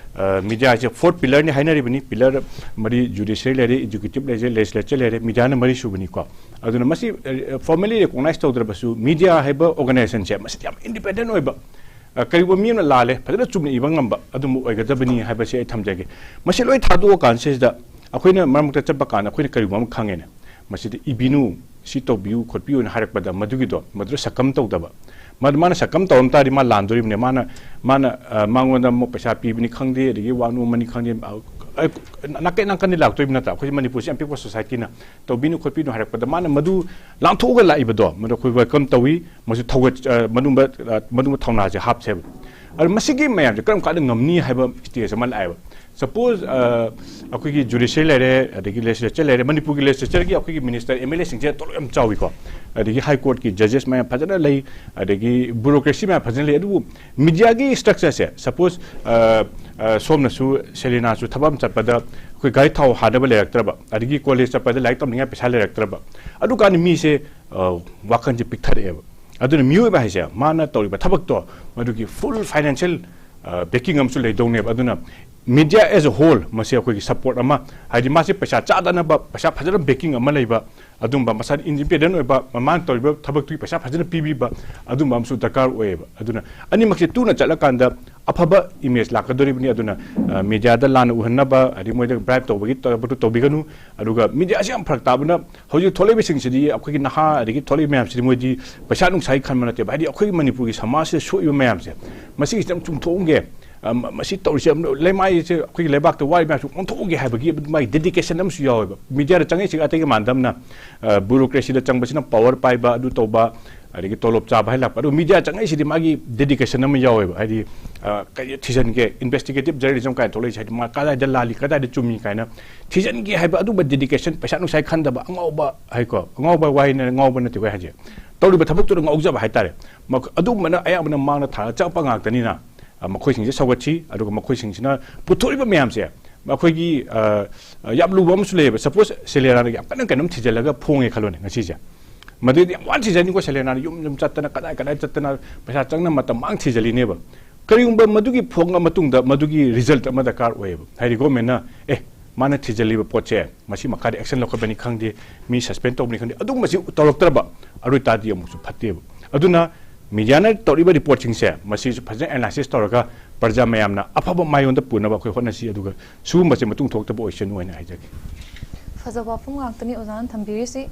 ꯃꯤꯗꯤꯌꯥꯁꯦ ꯐꯣꯔꯠ ꯄꯤꯂꯔꯅꯤ ꯍꯥꯏꯅꯔꯤꯕꯅꯤ꯫ ꯄꯤꯂꯔ ꯃꯔꯤ, ꯖꯨꯗꯤꯁꯤꯌꯔꯤ ꯂꯩꯔꯦ, ꯑꯦꯛꯖꯤꯀ꯭ꯌꯨꯇꯤꯕ ꯂꯩꯔꯦ, ꯂꯦꯖꯤꯁꯂꯦꯆꯔ ꯂꯩꯔꯦ, ꯃꯤꯗꯤꯌꯥꯅ ꯃꯔꯤꯁꯨꯕꯅꯤꯀꯣ꯫ ꯑꯗꯨꯅ ꯃꯁꯤ ꯐꯣꯔꯃꯦꯂꯤ ꯔꯤꯀꯣꯛꯅꯥꯏꯖ ꯇꯧꯗ꯭ꯔꯕꯁꯨ ꯃꯤꯗꯤꯌꯥ ꯍꯥꯏꯕ ꯑꯣꯔꯒꯅꯥꯏꯖꯦꯁꯟꯁꯦ ꯃꯁꯤꯗꯤ ꯌꯥꯝ ꯏꯟꯗꯤꯄꯦꯟꯗꯦꯟ ꯑꯣꯏꯕ, ꯑ, ꯀꯔꯤꯒꯨꯝꯕ ꯃꯤ ꯑꯃꯅ ꯂꯥꯜꯂꯦ ꯐꯖꯅ ꯆꯨꯝꯅ ꯏꯕ ꯉꯝꯕ ꯑꯗꯨꯝꯕ ꯑꯣꯏꯒꯗꯕꯅꯤ ꯍꯥꯏꯕꯁꯤ ꯑꯩ ꯊꯝꯖꯒꯦ꯫ ꯃꯁꯤ ꯂꯣꯏ ꯊꯥꯗꯣꯛꯑꯀꯥꯟꯁꯤꯗ ꯑꯩꯈꯣꯏꯅ ꯃꯔꯛ ꯃꯔꯛꯇ ꯆꯠꯄ ꯀꯥꯟꯗ ꯑꯩꯈꯣꯏꯅ ꯀꯔꯤꯒꯨꯝꯕ ꯑꯃ ꯈꯪꯉꯦꯅꯦ, ꯃꯁꯤꯗ ꯏꯕꯤꯅꯨ, ꯁꯤ ꯇꯧꯕꯤꯌꯨ ꯈꯣꯠꯄꯤꯌꯨꯅ ꯍꯥꯏꯔꯛꯄꯗ ꯃꯗꯨꯒꯤꯗꯣ, ꯃꯗꯨꯗ ꯁꯛꯀꯝ ꯇꯧꯗꯕ꯫ ꯃꯗꯨ ꯃꯥꯅ ꯁꯛꯀꯝ ꯇꯧꯔꯝ ꯇꯥꯔꯗꯤ ꯃꯥ ꯂꯥꯟꯗꯣꯔꯤꯕꯅꯦ꯫ ꯃꯥꯅ, ꯃꯥꯅ, ꯑ, ꯃꯉꯣꯟꯗ ꯑꯃꯨꯛ ꯄꯩꯁꯥ ꯄꯤꯕꯅꯤ ꯈꯪꯗꯦ, ꯑꯗꯒꯤ ꯋꯥ ꯅꯣꯝꯕꯅꯤ ꯈꯪꯗꯦ, ꯑ, ꯑ, ꯅꯥꯀꯩ ꯅꯥꯀꯟꯗꯤ ꯂꯥꯛꯇꯣꯔꯤꯕ ꯅꯠꯇ꯭ꯔꯥ? ꯑꯩꯈꯣꯏꯁꯦ ꯃꯅꯤꯄꯨꯔꯁꯦ ꯌꯥꯝ ꯄꯤꯛꯄ ꯁꯣꯁꯥꯏꯇꯤꯅ ꯇꯧꯕꯤꯅꯨ ꯈꯣꯠꯄꯤꯅꯨ ꯍꯥꯏꯔꯛꯄꯗ ꯃꯥꯅ ꯃꯗꯨ ꯂꯥꯟꯊꯣꯛꯑꯒ ꯂꯥꯛꯏꯕꯗꯣ, ꯃꯗꯨ ꯑꯩꯈꯣꯏ ꯋꯦꯜꯀꯝ ꯇꯧꯏ꯫ ꯃꯁꯤ ꯊꯧꯒꯠ-, ꯑ, ꯃꯗꯨꯝꯕ, ꯑ, ꯃꯗꯨꯝꯕ ꯊꯧꯅꯥꯁꯦ ꯍꯥꯞꯁꯦꯕ꯫ ꯑꯗꯣ ꯃꯁꯤꯒꯤ ꯃꯌꯥꯝꯁꯦ ꯀꯔꯝ ꯀꯥꯟꯗ ꯉꯝꯅꯤ ꯍꯥꯏꯕ ꯁ꯭ꯇꯦꯖ ꯑꯃ ꯂꯥꯛꯑꯦꯕ꯫ ꯁꯄꯣꯁ, ꯑ, ꯑꯩꯈꯣꯏꯒꯤ ꯖꯨꯗꯤꯁꯤꯌꯔꯤ ꯂꯩꯔꯦ, ꯑꯗꯒꯤ ꯂꯦꯖꯤꯁꯂꯦꯆꯔ ꯂꯩꯔꯦ, ꯃꯅꯤꯄꯨꯔꯒꯤ ꯂꯦꯖꯤꯁꯂꯦꯆꯔꯒꯤ ꯑꯩꯈꯣꯏꯒꯤ ꯃꯤꯅꯤꯁꯇꯔ, ꯑꯦꯝ ꯑꯦꯜ ꯑꯦꯁꯤꯡꯁꯦ ꯇꯣꯂꯣꯞ ꯌꯥꯝ ꯆꯥꯎꯏꯀꯣ꯫ ꯑꯗꯒꯤ ꯍꯥꯏ ꯀꯣꯔꯠꯀꯤ ꯖꯖꯦꯁ ꯃꯌꯥꯝ ꯐꯖꯅ ꯂꯩ, ꯑꯗꯒꯤ ꯕ꯭ꯌꯨꯔꯣꯀ꯭ꯔꯦꯁꯤ ꯃꯌꯥꯝ ꯐꯖꯅ ꯂꯩ꯫ ꯑꯗꯨꯕꯨ ꯃꯤꯗꯤꯌꯥꯒꯤ ꯁ꯭ꯇ꯭ꯔꯛꯆꯔꯁꯦ, ꯁꯄꯣꯁ, ꯁꯣꯝꯅꯁꯨ, ꯁꯦꯂꯤꯅꯥꯁꯨ ꯊꯕꯛ ꯑꯃ ꯆꯠꯄꯗ ꯑꯩꯈꯣꯏ ꯒꯥꯔꯤ ꯊꯥꯎ ꯍꯥꯟꯅꯕ ꯂꯩꯔꯛꯇ꯭ꯔꯕ, ꯑꯗꯒꯤ ꯀꯣꯂꯦꯖ ꯆꯠꯄꯗ ꯂꯥꯏꯔꯤꯛ ꯇꯝꯅꯤꯡꯉꯥꯏ ꯄꯩꯁꯥ ꯂꯩꯔꯛꯇ꯭ꯔꯕ, ꯑꯗꯨꯀꯥꯟꯗ ꯃꯤꯁꯦ, ꯑ, ꯋꯥꯈꯜꯁꯦ ꯄꯤꯛꯊꯔꯛꯑꯦꯕ꯫ ꯑꯗꯨꯅ ꯃꯤꯑꯣꯏꯕ ꯍꯥꯏꯁꯦ ꯃꯥꯅ ꯇꯧꯔꯤꯕ ꯊꯕꯛꯇꯣ ꯃꯗꯨꯒꯤ ꯐꯨꯜ ꯐꯥꯏꯅꯥꯟꯁꯤꯌꯦꯜ ꯕꯦꯀꯤꯡ ꯑꯃꯁꯨ ꯂꯩꯗꯧꯅꯦꯕ꯫ ꯑꯗꯨꯅ ꯃꯤꯗꯤꯌꯥ ꯑꯦꯖ ꯑ ꯍꯣꯜ ꯃꯁꯤ ꯑꯩꯈꯣꯏꯒꯤ ꯁꯄꯣꯔꯠ ꯑꯃ, ꯍꯥꯏꯗꯤ ꯃꯥꯁꯦ ꯄꯩꯁꯥ ꯆꯥꯗꯅꯕ, ꯄꯩꯁꯥ ꯐꯖꯅ ꯕꯦꯀꯤꯡ ꯑꯃ ꯂꯩꯕ, ꯑꯗꯨꯝꯕ ꯃꯁꯥ ꯏꯟꯗꯤꯄꯦꯟꯗꯦꯟ ꯑꯣꯏꯕ, ꯃꯃꯥꯅ ꯇꯧꯔꯤꯕ ꯊꯕꯛꯇꯨꯒꯤ ꯄꯩꯁꯥ ꯐꯖꯅ ꯄꯤꯕꯤꯕ, ꯑꯗꯨꯝꯕ ꯑꯃꯁꯨ ꯗꯔꯀꯥꯔ ꯑꯣꯏꯌꯦꯕ꯫ ꯑꯗꯨꯅ ꯑꯅꯤꯃꯛꯁꯦ ꯇꯨꯅ ꯆꯠꯂꯀꯥꯟꯗ ꯑꯐꯕ ꯏꯃꯦꯖ ꯂꯥꯛꯀꯗꯧꯔꯤꯕꯅꯤ꯫ ꯑꯗꯨꯅ, ꯑ, ꯃꯤꯗꯤꯌꯥꯗ ꯂꯥꯟꯅ ꯎꯍꯟꯅꯕ, ꯑꯗꯩ ꯃꯣꯏꯗ ꯕ꯭ꯔꯥꯏꯕ ꯇꯧꯕꯒꯤ ꯊꯕꯛꯇꯨ ꯇꯧꯕꯤꯒꯅꯨ꯫ ꯑꯗꯨꯒ ꯃꯤꯗꯤꯌꯥꯁꯦ ꯌꯥꯝ ꯐꯔꯛ ꯇꯥꯕꯅ, ꯍꯧꯖꯤꯛ ꯊꯣꯛꯂꯛꯏꯕꯁꯤꯡꯁꯤꯗꯤ, ꯑꯩꯈꯣꯏꯒꯤ ꯅꯍꯥ ꯑꯗꯒꯤ ꯊꯣꯛꯂꯛꯏꯕ ꯃꯌꯥꯝꯁꯤꯗꯤ ꯃꯣꯏꯗꯤ ꯄꯩꯁꯥ ꯅꯨꯡꯁꯥꯒꯤ ꯈꯟꯕ ꯅꯠꯇꯦꯕ꯫ ꯍꯥꯏꯗꯤ ꯑꯩꯈꯣꯏꯒꯤ ꯃꯅꯤꯄꯨꯔꯒꯤ ꯁꯃꯥꯖꯁꯤꯗ ꯁꯣꯛꯏꯕ ꯃꯌꯥꯝꯁꯦ, ꯃꯁꯤꯒꯤꯁꯤꯗ ꯑꯃ ꯆꯨꯝꯊꯣꯛꯑꯝꯒꯦ, ꯑ, ꯃ-, ꯃꯁꯤ ꯇꯧꯔꯤꯁꯦ, ꯑꯝ, ꯂꯩꯃꯥꯏꯁꯦ, ꯑꯩꯈꯣꯏꯒꯤ ꯂꯩꯕꯥꯛꯇ ꯋꯥꯔꯤꯕ ꯃꯌꯥꯝꯁꯦ ꯑꯣꯟꯊꯣꯛꯑꯒꯦ ꯍꯥꯏꯕꯒꯤ ꯃꯥꯒꯤ ꯗꯦꯗꯤꯀꯦꯁꯟ ꯑꯃꯁꯨ ꯌꯥꯎꯋꯦꯕ꯫ ꯃꯤꯗꯤꯌꯥꯗ ꯆꯪꯉꯛꯏꯁꯤꯒ ꯑꯇꯩꯒ ꯃꯥꯟꯅꯗꯕꯅ, ꯑ, ꯕ꯭ꯌꯨꯔꯣꯀ꯭ꯔꯦꯁꯤꯗ ꯆꯪꯕꯁꯤꯅ ꯄꯋꯔ ꯄꯥꯏꯕ, ꯑꯗꯨ ꯇꯧꯕ, ꯑꯗꯒꯤ ꯇꯣꯂꯣꯞ ꯆꯥꯕ ꯍꯥꯏ ꯂꯥꯛꯄ꯫ ꯑꯗꯨ ꯃꯤꯗꯤꯌꯥ ꯆꯪꯉꯛꯏꯁꯤꯗꯤ ꯃꯥꯒꯤ ꯗꯦꯗꯤꯀꯦꯁꯟ ꯑꯃ ꯌꯥꯎꯋꯦꯕ꯫ ꯍꯥꯏꯗꯤ, ꯑ, ꯀꯩ ꯊꯤꯖꯤꯟꯒꯦ, ꯏꯟꯚꯦꯁꯇꯤꯒꯦꯇꯤꯚ ꯖꯔꯅꯦꯂꯤꯖꯝ ꯀꯥꯏꯅ ꯊꯣꯛꯂꯛꯏꯁꯦ, ꯍꯥꯏꯗꯤ ꯃꯥ ꯀꯗꯥꯏꯗ ꯂꯥꯜꯂꯤ, ꯀꯗꯥꯏꯗ ꯆꯨꯝꯃꯤ ꯀꯥꯏꯅ ꯊꯤꯖꯤꯟꯒꯦ ꯍꯥꯏꯕ ꯑꯗꯨꯝꯕ ꯗꯦꯗꯤꯀꯦꯁꯟ, ꯄꯩꯁꯥ ꯅꯨꯡꯁꯥꯏ ꯈꯟꯗꯕ, ꯑꯉꯥꯎꯕ ꯍꯥꯏꯀꯣ, ꯑꯉꯥꯎꯕ ꯋꯥꯍꯩꯅ ꯉꯥꯎꯕ ꯅꯠꯇꯦꯀꯣ ꯍꯥꯏꯁꯦ, ꯇꯧꯔꯤꯕ ꯊꯕꯛꯇꯨꯗ ꯉꯥꯎꯖꯕ ꯍꯥꯏꯇꯥꯔꯦ꯫ ꯃ-, ꯑꯗꯨꯝꯕꯅ ꯑꯌꯥꯝꯕꯅ ꯃꯥꯡꯗ ꯊꯥꯔ ꯆꯪꯉꯛꯄ ꯉꯥꯛꯇꯅꯤꯅ, ꯑ, ꯃꯈꯣꯏꯁꯤꯡꯁꯦ ꯁꯧꯒꯠꯁꯤ꯫ ꯑꯗꯨꯒ ꯃꯈꯣꯏꯁꯤꯡꯁꯤꯅ ꯄꯨꯊꯣꯔꯛꯏꯕ ꯃꯌꯥꯝꯁꯦ, ꯑꯩꯈꯣꯏꯒꯤ, ꯑ, ꯑ, ꯌꯥꯝ ꯂꯨꯕ ꯑꯃꯁꯨ ꯂꯩꯌꯦꯕ꯫ ꯁꯄꯣꯁ ꯁꯦꯂꯦꯅꯥꯅ ꯌꯥꯝ ꯀꯟꯅ ꯀꯩꯅꯣꯝ ꯊꯤꯖꯤꯜꯂꯒ ꯐꯣꯡꯉꯦ ꯈꯜꯂꯣꯅꯦ ꯉꯁꯤꯁꯦ, ꯃꯗꯨꯗꯤ ꯌꯥꯝ ꯋꯥꯅ ꯊꯤꯖꯟꯅꯤꯀꯣ꯫ ꯁꯦꯂꯦꯅꯥꯅ ꯌꯨꯝ ꯌꯨꯝ ꯆꯠꯇꯅ, ꯀꯗꯥꯏ ꯀꯗꯥꯏ ꯆꯠꯇꯅ, ꯄꯩꯁꯥ ꯆꯪꯅ ꯃꯇꯝ ꯃꯥꯡ ꯊꯤꯖꯜꯂꯤꯅꯦꯕ꯫ ꯀꯔꯤꯒꯨꯝꯕ ꯃꯗꯨꯒꯤ ꯐꯣꯡꯉ ꯃꯇꯨꯡꯗ ꯃꯗꯨꯒꯤ ꯔꯤꯖꯜꯠ ꯑꯃ ꯗꯔꯀꯥꯔ ꯑꯣꯏꯌꯦꯕ꯫ ꯍꯥꯏꯗꯤ ꯒꯣꯔꯃꯦꯟꯅ, "ꯑꯦ, ꯃꯥꯅ ꯊꯤꯖꯜꯂꯤꯕ ꯄꯣꯠꯁꯦ ꯃꯁꯤ ꯃꯈꯥꯗ ꯑꯦꯛꯁꯟ ꯂꯧꯈꯠꯄꯅꯤ ꯈꯪꯗꯦ, ꯃꯤ ꯁꯁꯄꯦꯟ ꯇꯧꯕꯅꯤ ꯈꯪꯗꯦ", ꯑꯗꯨꯒꯨꯝꯕꯁꯤ ꯇꯧꯔꯛꯇ꯭ꯔꯕ, ꯑꯗꯨ ꯑꯣꯏꯇꯥꯔꯗꯤ ꯑꯃꯨꯛꯁꯨ ꯐꯠꯇꯦꯕ꯫ ꯑꯗꯨꯅ ꯃꯤꯗꯤꯌꯥꯅ ꯇꯧꯔꯤꯕ ꯔꯤꯄꯣꯔꯠꯁꯤꯡꯁꯦ ꯃꯁꯤꯁꯨ ꯐꯖꯅ ꯑꯦꯅꯥꯂꯥꯏꯁꯤꯁ ꯇꯧꯔꯒ ꯄ꯭ꯔꯖꯥ ꯃꯌꯥꯝꯅ ꯑꯐꯕ ꯃꯥꯏꯌꯣꯟꯗ ꯄꯨꯅꯕ ꯑꯩꯈꯣꯏ ꯍꯣꯠꯅꯁꯤ꯫ ꯑꯗꯨꯒ ꯁꯤꯒꯨꯝꯕꯁꯦ ꯃꯇꯨꯡ ꯊꯣꯛꯇꯕ ꯑꯣꯏꯁꯅꯨ ꯍꯥꯏꯅ ꯍꯥꯏꯖꯒꯦ꯫ ꯐꯖꯕ ꯋꯥꯐꯝ ꯉꯥꯛꯇꯅꯤ ꯑꯣꯖꯥꯅ ꯊꯝꯕꯤꯔꯤꯁꯤ꯫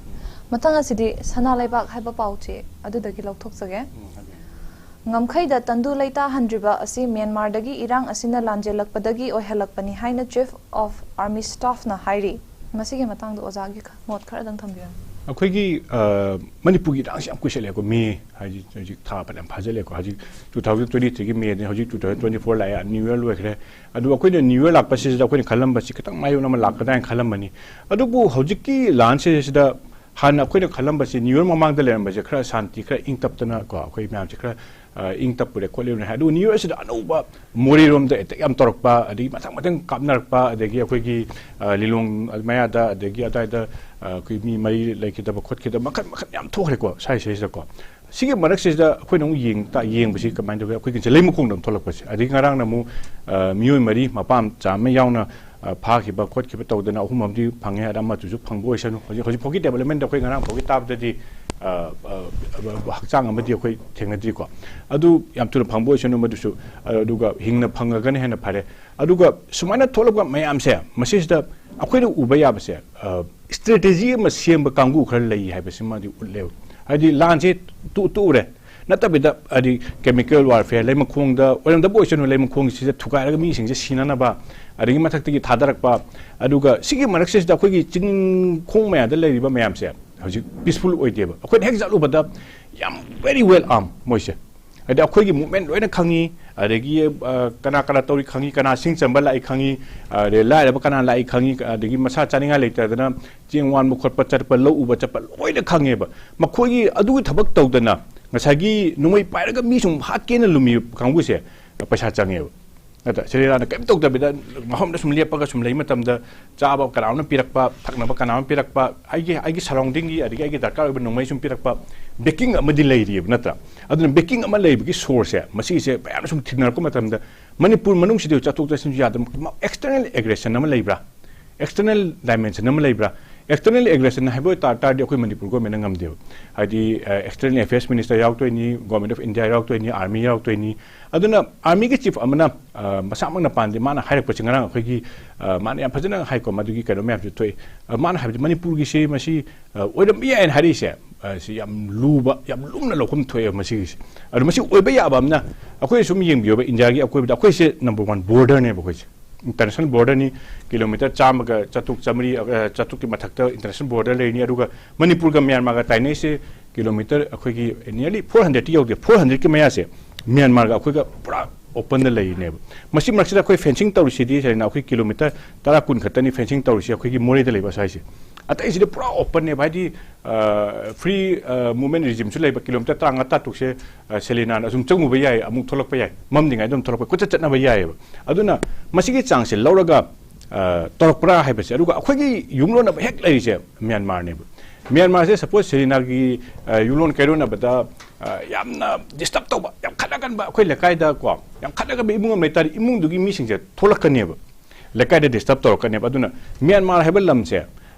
ꯃꯊꯪ ꯑꯁꯤꯗꯤ ꯁꯅꯥ ꯂꯩꯕꯥꯛ ꯍꯥꯏꯕ ꯄꯥꯎꯆꯦ ꯑꯗꯨꯗꯒꯤ ꯂꯧꯊꯣꯛꯆꯒꯦ꯫ ꯎꯝ, ꯍꯥꯏꯕꯤꯌꯨ꯫ ꯉꯝꯈꯩꯗ ꯇꯪꯗꯨ ꯂꯩꯇꯥꯍꯟꯗ꯭ꯔꯤꯕ ꯑꯁꯤ ꯃ꯭ꯌꯥꯟꯃꯥꯔꯗꯒꯤ ꯏꯔꯥꯡ ꯑꯁꯤꯅ ꯂꯥꯟꯖꯦꯜꯂꯛꯄꯗꯒꯤ ꯑꯣꯏꯍꯜꯂꯛꯄꯅꯤ ꯍꯥꯏꯅ Chief of Army Staffꯅ ꯍꯥꯏꯔꯤ꯫ ꯃꯁꯤꯒꯤ ꯃꯇꯥꯡꯗ ꯑꯣꯖꯥꯒꯤ ꯈ-, ꯃꯣꯠ ꯈꯔꯗꯪ ꯊꯝꯕꯤꯌꯨ꯫ ꯑꯩꯈꯣꯏꯒꯤ, ꯑ, ꯃꯅꯤꯄꯨꯔꯒꯤ ꯏꯔꯥꯡꯁꯤ ꯌꯥꯝ ꯀꯨꯏꯁꯜꯂꯦꯀꯣ꯫ ꯃꯦ ꯍꯥꯏꯁꯤ ꯍꯧꯖꯤꯛ ꯊꯥ ꯐꯅꯌꯥꯝ ꯐꯥꯖꯤꯜꯂꯦꯀꯣ꯫ ꯍꯧꯖꯤꯛ two thousand twenty-threeꯒꯤ ꯃꯦꯅꯤ, ꯍꯧꯖꯤꯛ two thousand twenty-four ꯂꯥꯛꯑꯦ, ꯅ꯭ꯌꯨ ꯏꯌꯔ ꯂꯣꯏꯈ꯭ꯔꯦ꯫ ꯑꯗꯨ ꯑꯩꯈꯣꯏꯅ ꯅ꯭ꯌꯨ ꯏꯌꯔ ꯂꯥꯛꯄꯁꯤꯗ ꯑꯩꯈꯣꯏꯅ ꯈꯜꯂꯝꯕꯁꯤ ꯈꯤꯇꯪ ꯃꯥꯏꯌꯣꯟ ꯑꯃ ꯂꯥꯛꯀꯗ꯭ꯔꯥ ꯍꯥꯏꯅ ꯈꯜꯂꯝꯕꯅꯤ꯫ ꯑꯗꯨꯕꯨ ꯍꯧꯖꯤꯛꯀꯤ ꯂꯥꯟꯁꯤꯗ ꯍꯥꯟꯅ ꯑꯩꯈꯣꯏꯅ ꯈꯜꯂꯝꯕꯁꯦ ꯅ꯭ꯌꯨ ꯌꯔ ꯃꯃꯥꯡꯗ ꯂꯩꯔꯝꯕꯁꯦ ꯈꯔ ꯁꯥꯟꯇꯤ, ꯈꯔ ꯏꯪ ꯇꯞꯇꯅ ꯀꯣ, ꯑꯩꯈꯣꯏ ꯃꯌꯥꯝꯁꯦ ꯈꯔ, ꯑ, ꯏꯪ ꯇꯞꯄꯨꯔꯦ ꯈꯣꯠꯂꯨꯔꯦ ꯍꯥꯏ꯫ ꯑꯗꯨꯒ ꯅ꯭ꯌꯨ ꯌꯔꯁꯤꯗ ꯑꯅꯧꯕ ꯃꯣꯔꯦꯔꯣꯝꯗ ꯑꯦꯇꯦꯛ ꯌꯥꯝ ꯇꯧꯔꯛꯄ, ꯑꯗꯒꯤ ꯃꯊꯪ ꯃꯊꯪ ꯀꯥꯞꯅꯔꯛꯄ, ꯑꯗꯒꯤ ꯑꯩꯈꯣꯏꯒꯤ, ꯑ, ꯂꯤꯂꯣꯡ ꯃꯌꯥꯗ, ꯑꯗꯒꯤ ꯑꯗꯥꯏꯗ, ꯑ, ꯑꯩꯈꯣꯏ ꯃꯤ ꯃꯔꯤ ꯂꯩꯈꯤꯗꯕ ꯈꯣꯠꯈꯤꯗꯕ ꯃꯈꯜ ꯃꯈꯜ ꯌꯥꯝ ꯊꯣꯛꯈ꯭ꯔꯦꯀꯣ ꯁ꯭ꯋꯥꯏ ꯁꯤꯗꯩꯁꯤꯗꯀꯣ꯫ ꯁꯤꯒꯤ ꯃꯔꯛꯁꯤꯗ ꯑꯩꯈꯣꯏꯅ ꯑꯃꯨꯛ ꯌꯦꯡ ꯇ-, ꯌꯦꯡꯕꯁꯤ ꯀꯃꯥꯏꯅ ꯇꯧꯒꯦ? ꯑꯩꯈꯣꯏꯒꯤ ꯂꯩꯃꯈꯣꯡꯗ ꯑꯃꯨꯛ ꯊꯣꯛꯂꯛꯄꯁꯦ, ꯑꯗꯒꯤ ꯉꯔꯥꯡꯅ ꯑꯃꯨꯛ, ꯑ, ꯃꯤꯑꯣꯏ ꯃꯔꯤ, ꯃꯄꯥ ꯃꯆꯥ ꯑꯃ ꯌꯥꯎꯅ, ꯑ, ꯐꯥꯈꯤꯕ ꯈꯣꯠꯈꯤꯕ ꯇꯧꯗꯅ ꯑꯍꯨꯝ ꯑꯃꯗꯤ ꯐꯪꯉꯦ, ꯑꯗ ꯑꯃꯗꯨꯁꯨ ꯐꯪꯕ ꯑꯣꯏꯁꯅꯨ꯫ ꯍꯧꯖꯤꯛ, ꯍꯧꯖꯤꯛ ꯐꯥꯎꯒꯤ ꯗꯦꯕꯂꯞꯃꯦꯟꯗ ꯑꯩꯈꯣꯏ ꯉꯔꯥꯡ ꯐꯥꯎꯒꯤ ꯇꯥꯕꯗꯗꯤ, ꯑ, ꯑ, ꯑ, ꯍꯛꯆꯥꯡ ꯑꯃꯗꯤ ꯑꯩꯈꯣꯏ ꯊꯦꯡꯅꯗ꯭ꯔꯤꯀꯣ꯫ ꯑꯗꯨ ꯌꯥꯝ ꯊꯨꯅ ꯐꯪꯕ ꯑꯣꯏꯁꯅꯨ ꯃꯗꯨꯁꯨ, ꯑ, ꯑꯗꯨꯒ ꯍꯤꯡꯅ ꯐꯪꯉꯒꯅ ꯍꯦꯟꯅ ꯐꯔꯦ꯫ ꯑꯗꯨꯒ ꯁꯨꯃꯥꯏꯅ ꯊꯣꯛꯂꯛꯄ ꯃꯌꯥꯝꯁꯦ, ꯃꯁꯤꯁꯤꯗ ꯑꯩꯈꯣꯏꯅ ꯎꯕ ꯌꯥꯕꯁꯦ, ꯑ, ꯁ꯭ꯇ꯭ꯔꯦꯇꯦꯖꯤ ꯑꯃ ꯁꯦꯝꯕ ꯀꯥꯡꯕꯨ ꯈꯔ ꯂꯩ ꯍꯥꯏꯕꯁꯤꯃꯗꯤ ꯎꯠꯂꯦꯕ꯫ ꯍꯥꯏꯗꯤ ꯂꯥꯟꯁꯦ ꯇꯣ-, ꯇꯣꯛꯎꯔꯦ, ꯅꯠꯇꯕꯤꯗ ꯍꯥꯏꯗꯤ ꯀꯦꯃꯤꯀꯦꯜ ꯋꯥꯔꯐꯦꯌꯔ, ꯂꯩꯃꯈꯣꯡꯗ ꯑꯣꯏꯔꯝꯗꯕ ꯑꯣꯏꯁꯅꯨ, ꯂꯩꯃꯈꯣꯡꯁꯤꯗ ꯊꯨꯒꯥꯏꯔꯒ ꯃꯤꯁꯤꯡꯁꯦ ꯁꯤꯅꯅꯕ, ꯑꯗꯒꯤ ꯃꯊꯛꯇꯒꯤ ꯊꯥꯗꯔꯛꯄ, ꯑꯗꯨꯒ ꯁꯤꯒꯤ ꯃꯔꯛꯁꯤꯗ ꯑꯩꯈꯣꯏꯒꯤ ꯆꯤꯡꯈꯣꯡ ꯃꯌꯥꯗ ꯂꯩꯔꯤꯕ ꯃꯌꯥꯝꯁꯦ ꯍꯧꯖꯤꯛ ꯄꯤꯁꯐꯨꯜ ꯑꯣꯏꯗꯦꯕ꯫ ꯑꯩꯈꯣꯏꯅ ꯍꯦꯛ ꯆꯠꯂꯨꯕꯗ ꯌꯥꯝ very well armed ꯃꯣꯏꯁꯦ꯫ ꯍꯥꯏꯗꯤ ꯑꯩꯈꯣꯏꯒꯤ ꯃꯨꯞꯃꯦꯟ ꯂꯣꯏꯅ ꯈꯪꯉꯤ, ꯑꯗꯒꯤ, ꯑ, ꯀꯅꯥ ꯀꯅꯥ ꯇꯧꯔꯤ ꯈꯪꯉꯤ, ꯀꯅꯥ ꯁꯤꯡ ꯆꯟꯕ ꯂꯥꯛꯏ ꯈꯪꯉꯤ, ꯑꯗꯩ ꯂꯥꯏꯔꯕ ꯀꯅꯥ ꯂꯥꯛꯏ ꯈꯪꯉꯤ, ꯑꯗꯒꯤ ꯃꯁꯥ ꯆꯥꯅꯤꯡꯉꯥꯏ ꯂꯩꯇꯗꯅ ꯆꯦꯡ ꯋꯥꯟꯕ ꯈꯣꯠꯄ ꯆꯠꯄ, ꯂꯧ ꯎꯕ ꯆꯠꯄ ꯂꯣꯏꯅ ꯈꯪꯉꯦꯕ꯫ ꯃꯈꯣꯏꯒꯤ ꯑꯗꯨꯒꯤ ꯊꯕꯛ ꯇꯧꯗꯅ ꯉꯁꯥꯏꯒꯤ ꯅꯣꯡꯃꯩ ꯄꯥꯏꯔꯒ ꯃꯤ ꯁꯨꯝ ꯍꯥꯠꯀꯦꯅ ꯂꯨꯝꯃꯤꯕ ꯀꯥꯡꯕꯨꯁꯦ ꯄꯩꯁꯥ ꯆꯪꯉꯦꯕ꯫ ꯅꯠꯇ꯭ꯔ? ꯁꯦꯔꯦꯔꯥꯅ ꯀꯔꯤꯝ ꯇꯧꯗꯕꯤꯗ ꯃꯐꯝꯗ ꯁꯨꯝ ꯂꯦꯞꯄꯒ ꯁꯨꯝ ꯂꯩ ꯃꯇꯝꯗ ꯆꯥꯕ ꯀꯅꯥ ꯑꯃꯅ ꯄꯤꯔꯛꯄ, ꯊꯛꯅꯕ ꯀꯅꯥ ꯑꯃꯅ ꯄꯤꯔꯛꯄ, ꯑꯩꯒꯤ, ꯑꯩꯒꯤ ꯁꯔꯥꯎꯟꯗꯤꯡꯒꯤ, ꯑꯗꯒꯤ ꯑꯩꯒꯤ ꯗꯔꯀꯥꯔ ꯑꯣꯏꯕ ꯅꯣꯡꯃꯩ ꯁꯨꯝ ꯄꯤꯔꯛꯄ, ꯕꯦꯀꯤꯡ ꯑꯃꯗꯤ ꯂꯩꯔꯤꯑꯕ, ꯅꯠꯇ꯭ꯔꯥ? ꯑꯗꯨꯅ ꯕꯦꯀꯤꯡ ꯑꯃ ꯂꯩꯕꯒꯤ ꯁꯣꯔꯁꯁꯦ, ꯃꯁꯤꯁꯦ ꯃꯌꯥꯝꯅ ꯁꯨꯝ ꯊꯤꯅꯔꯛꯄ ꯃꯇꯝꯗ ꯃꯅꯤꯄꯨꯔ ꯃꯅꯨꯡꯁꯤꯗ ꯆꯠꯊꯣꯛ ꯆꯠꯁꯤꯟꯁꯨ ꯌꯥꯗꯕ, ꯑꯦꯛꯁꯇꯔꯅꯦꯜ ꯑꯦꯒ꯭ꯔꯦꯁꯟ ꯑꯃ ꯂꯩꯕ꯭ꯔꯥ? ꯑꯦꯛꯁꯇꯔꯅꯦꯜ ꯗꯥꯏꯃꯦꯟꯁꯟ ꯑꯃ ꯂꯩꯕ꯭ꯔꯥ? ꯑꯦꯛꯁꯇꯔꯅꯦꯜ ꯑꯦꯒ꯭ꯔꯦꯁꯟ ꯍꯥꯏꯕ ꯑꯣꯏ ꯇꯥꯔ-, ꯇꯥꯔꯗꯤ ꯑꯩꯈꯣꯏ ꯃꯅꯤꯄꯨꯔ ꯒꯣꯔꯃꯦꯟꯅ ꯉꯝꯗꯦꯕ꯫ ꯍꯥꯏꯗꯤ, ꯑ, ꯑꯦꯛꯁꯇꯔꯅꯦꯜ ꯑꯦꯐꯤꯌꯔꯁ ꯃꯤꯅꯤꯁꯇꯔ ꯌꯥꯎꯔꯛꯇꯣꯏꯅꯤ, ꯒꯣꯔꯃꯦꯟ ꯑꯣꯐ ꯏꯟꯗꯤꯌꯥ ꯌꯥꯎꯔꯛꯇꯣꯏꯅꯤ, ꯑꯥꯔꯃꯤ ꯌꯥꯎꯔꯛꯇꯣꯏꯅꯤ꯫ ꯑꯗꯨꯅ ꯑꯥꯔꯃꯤꯒꯤ ꯆꯤꯐ ꯑꯃꯅ, ꯑ, ꯃꯁꯥꯃꯛꯅ ꯄꯥꯟꯗꯦ, ꯃꯥꯅ ꯍꯥꯏꯔꯛꯄꯁꯦ ꯉꯔꯥꯡ ꯑꯩꯈꯣꯏꯒꯤ, ꯑ, ꯃꯥꯅ ꯌꯥꯝ ꯐꯖꯅ ꯍꯥꯏꯀꯣ, ꯃꯗꯨꯒꯤ ꯀꯩꯅꯣ ꯃꯌꯥꯝꯁꯨ ꯊꯣꯛꯑꯦ꯫ ꯑ, ꯃꯥꯅ ꯍꯥꯏꯕꯗꯤ ꯃꯅꯤꯄꯨꯔꯒꯤꯁꯤ ꯃꯁꯤ, ꯑ, ꯑꯣꯏꯔꯝꯕ ꯌꯥꯏꯅ ꯍꯥꯏꯔꯛꯏꯁꯦ, ꯑ, ꯁꯤ ꯌꯥꯝ ꯂꯨꯕ, ꯌꯥꯝ ꯂꯨꯝꯅ ꯂꯧꯐꯝ ꯊꯣꯛꯑꯦꯕ ꯃꯁꯤꯒꯤꯁꯦ꯫ ꯑꯗꯣ ꯃꯁꯤ ꯑꯣꯏꯕ ꯌꯥꯕ ꯑꯃꯅ ꯑꯩꯈꯣꯏ ꯁꯨꯝ ꯌꯦꯡꯕꯤꯌꯣꯕ, ꯏꯟꯗꯤꯌꯥꯒꯤ ꯑꯀꯣꯏꯕꯗ ꯑꯩꯈꯣꯏꯁꯦ ꯅꯝꯕꯔ ꯋꯥꯟ ꯕꯣꯔꯗꯔꯅꯦꯕ ꯑꯩꯈꯣꯏꯁꯦ꯫ ꯏꯟꯇꯔꯅꯦꯁꯅꯦꯜ ꯕꯣꯔꯗꯔꯅꯤ, ꯀꯤꯂꯣꯃꯤꯇꯔ ꯆꯥꯝꯃꯒ ꯆꯥꯇ꯭ꯔꯨꯛ, ꯆꯥꯃꯔꯤ, ꯑ, ꯆꯥꯇ꯭ꯔꯨꯛꯀꯤ ꯃꯊꯛꯇ ꯏꯟꯇꯔꯅꯦꯁꯅꯦꯜ ꯕꯣꯔꯗꯔ ꯂꯩꯔꯤꯅꯤ꯫ ꯑꯗꯨꯒ ꯃꯅꯤꯄꯨꯔꯒ ꯃ꯭ꯌꯥꯟꯃꯥꯔꯒ ꯇꯥꯏꯅꯩꯁꯦ ꯀꯤꯂꯣꯃꯤꯇꯔ ꯑꯩꯈꯣꯏꯒꯤ ꯅꯤꯌꯔꯂꯤ ꯐꯣꯔ ꯍꯟꯗ꯭ꯔꯦꯗꯇꯤ ꯌꯧꯗꯦ, ꯐꯣꯔ ꯍꯟꯗ꯭ꯔꯦꯗꯀꯤ ꯃꯌꯥꯁꯦ ꯃ꯭ꯌꯥꯟꯃꯥꯔꯒ ꯑꯩꯈꯣꯏꯒ ꯄꯨꯔꯥ ꯑꯣꯄꯟꯗ ꯂꯩꯔꯤꯅꯦꯕ꯫ ꯃꯁꯤ ꯃꯔꯛꯁꯤꯗ ꯑꯩꯈꯣꯏ ꯐꯦꯟꯁꯤꯡ ꯇꯧꯔꯤꯁꯤꯗꯤ ꯁꯦꯔꯦꯅꯥ ꯑꯩꯈꯣꯏ ꯀꯤꯂꯣꯃꯤꯇꯔ ꯇꯔꯥ ꯀꯨꯟ ꯈꯛꯇꯅꯤ ꯐꯦꯟꯁꯤꯡ ꯇꯧꯔꯤꯁꯤ ꯑꯩꯈꯣꯏꯒꯤ ꯃꯣꯔꯦꯗ ꯂꯩꯕ ꯁ꯭ꯋꯥꯏꯁꯦ꯫ ꯑꯇꯩꯁꯤꯗꯤ ꯄꯨꯔꯥ ꯑꯣꯄꯟꯅꯦꯕ, ꯍꯥꯏꯗꯤ ꯐ꯭ꯔꯤ ꯃꯨꯚꯃꯦꯟ ꯔꯤꯖꯤꯝꯁꯨ ꯂꯩꯕ꯫ ꯀꯤꯂꯣꯃꯤꯇꯔ ꯇꯔꯥꯃꯉꯥ ꯇꯔꯥ ꯇꯔꯨꯛꯁꯦ ꯁꯦꯂꯤꯅꯥꯅ ꯑꯁꯨꯝ ꯆꯪꯉꯨꯕ ꯌꯥꯏ, ꯑꯃꯨꯛ ꯊꯣꯛꯂꯛꯄ ꯌꯥꯏ, ꯃꯝꯗ꯭ꯔꯤꯉꯩꯗ ꯑꯗꯨꯝ ꯊꯣꯛꯂꯛꯄ, ꯀꯣꯏꯆꯠ ꯆꯠꯅꯕ ꯌꯥꯏꯑꯕ꯫ ꯑꯗꯨꯅ ꯃꯁꯤꯒꯤ ꯆꯥꯡꯁꯦ ꯂꯧꯔꯒ ꯑ, ꯇꯧꯔꯛꯄ꯭ꯔꯥ ꯍꯥꯏꯕꯁꯦ꯫ ꯑꯗꯨꯒ ꯑꯩꯈꯣꯏꯒꯤ ꯌꯨꯝꯂꯣꯟꯅꯕ ꯍꯦꯛ ꯂꯩꯔꯤꯁꯦ ꯃ꯭ꯌꯥꯟꯃꯥꯔꯅꯦꯕ꯫ ꯃ꯭ꯌꯥꯟꯃꯥꯔꯁꯦ ꯁꯄꯣꯁ ꯁꯦꯔꯤꯅꯥꯒꯤ ꯑ, ꯌꯨꯝꯂꯣꯟ ꯀꯩꯔꯣꯟꯅꯕꯗ ꯑ, ꯌꯥꯝꯅ ꯗꯤꯁꯇꯔꯕ ꯇꯧꯕ, ꯌꯥꯝ ꯈꯠꯅꯒꯟꯕ, ꯑꯩꯈꯣꯏ ꯂꯩꯀꯥꯏꯗ ꯀꯣ ꯌꯥꯝ ꯈꯠꯅꯒꯟꯕ ꯏꯃꯨꯡ ꯑꯃ ꯂꯩꯇꯥꯔꯗꯤ ꯏꯃꯨꯡꯗꯨꯒꯤ ꯃꯤꯁꯤꯡꯁꯦ ꯊꯣꯛꯂꯛꯀꯅꯦꯕ, ꯂꯩꯀꯥꯏꯗ ꯗꯤꯁꯇꯔꯕ ꯇꯧꯔꯛꯀꯅꯦꯕ꯫ ꯑꯗꯨꯅ ꯃ꯭ꯌꯥꯟꯃꯥꯔ ꯍꯥꯏꯕ ꯂꯝꯁꯦ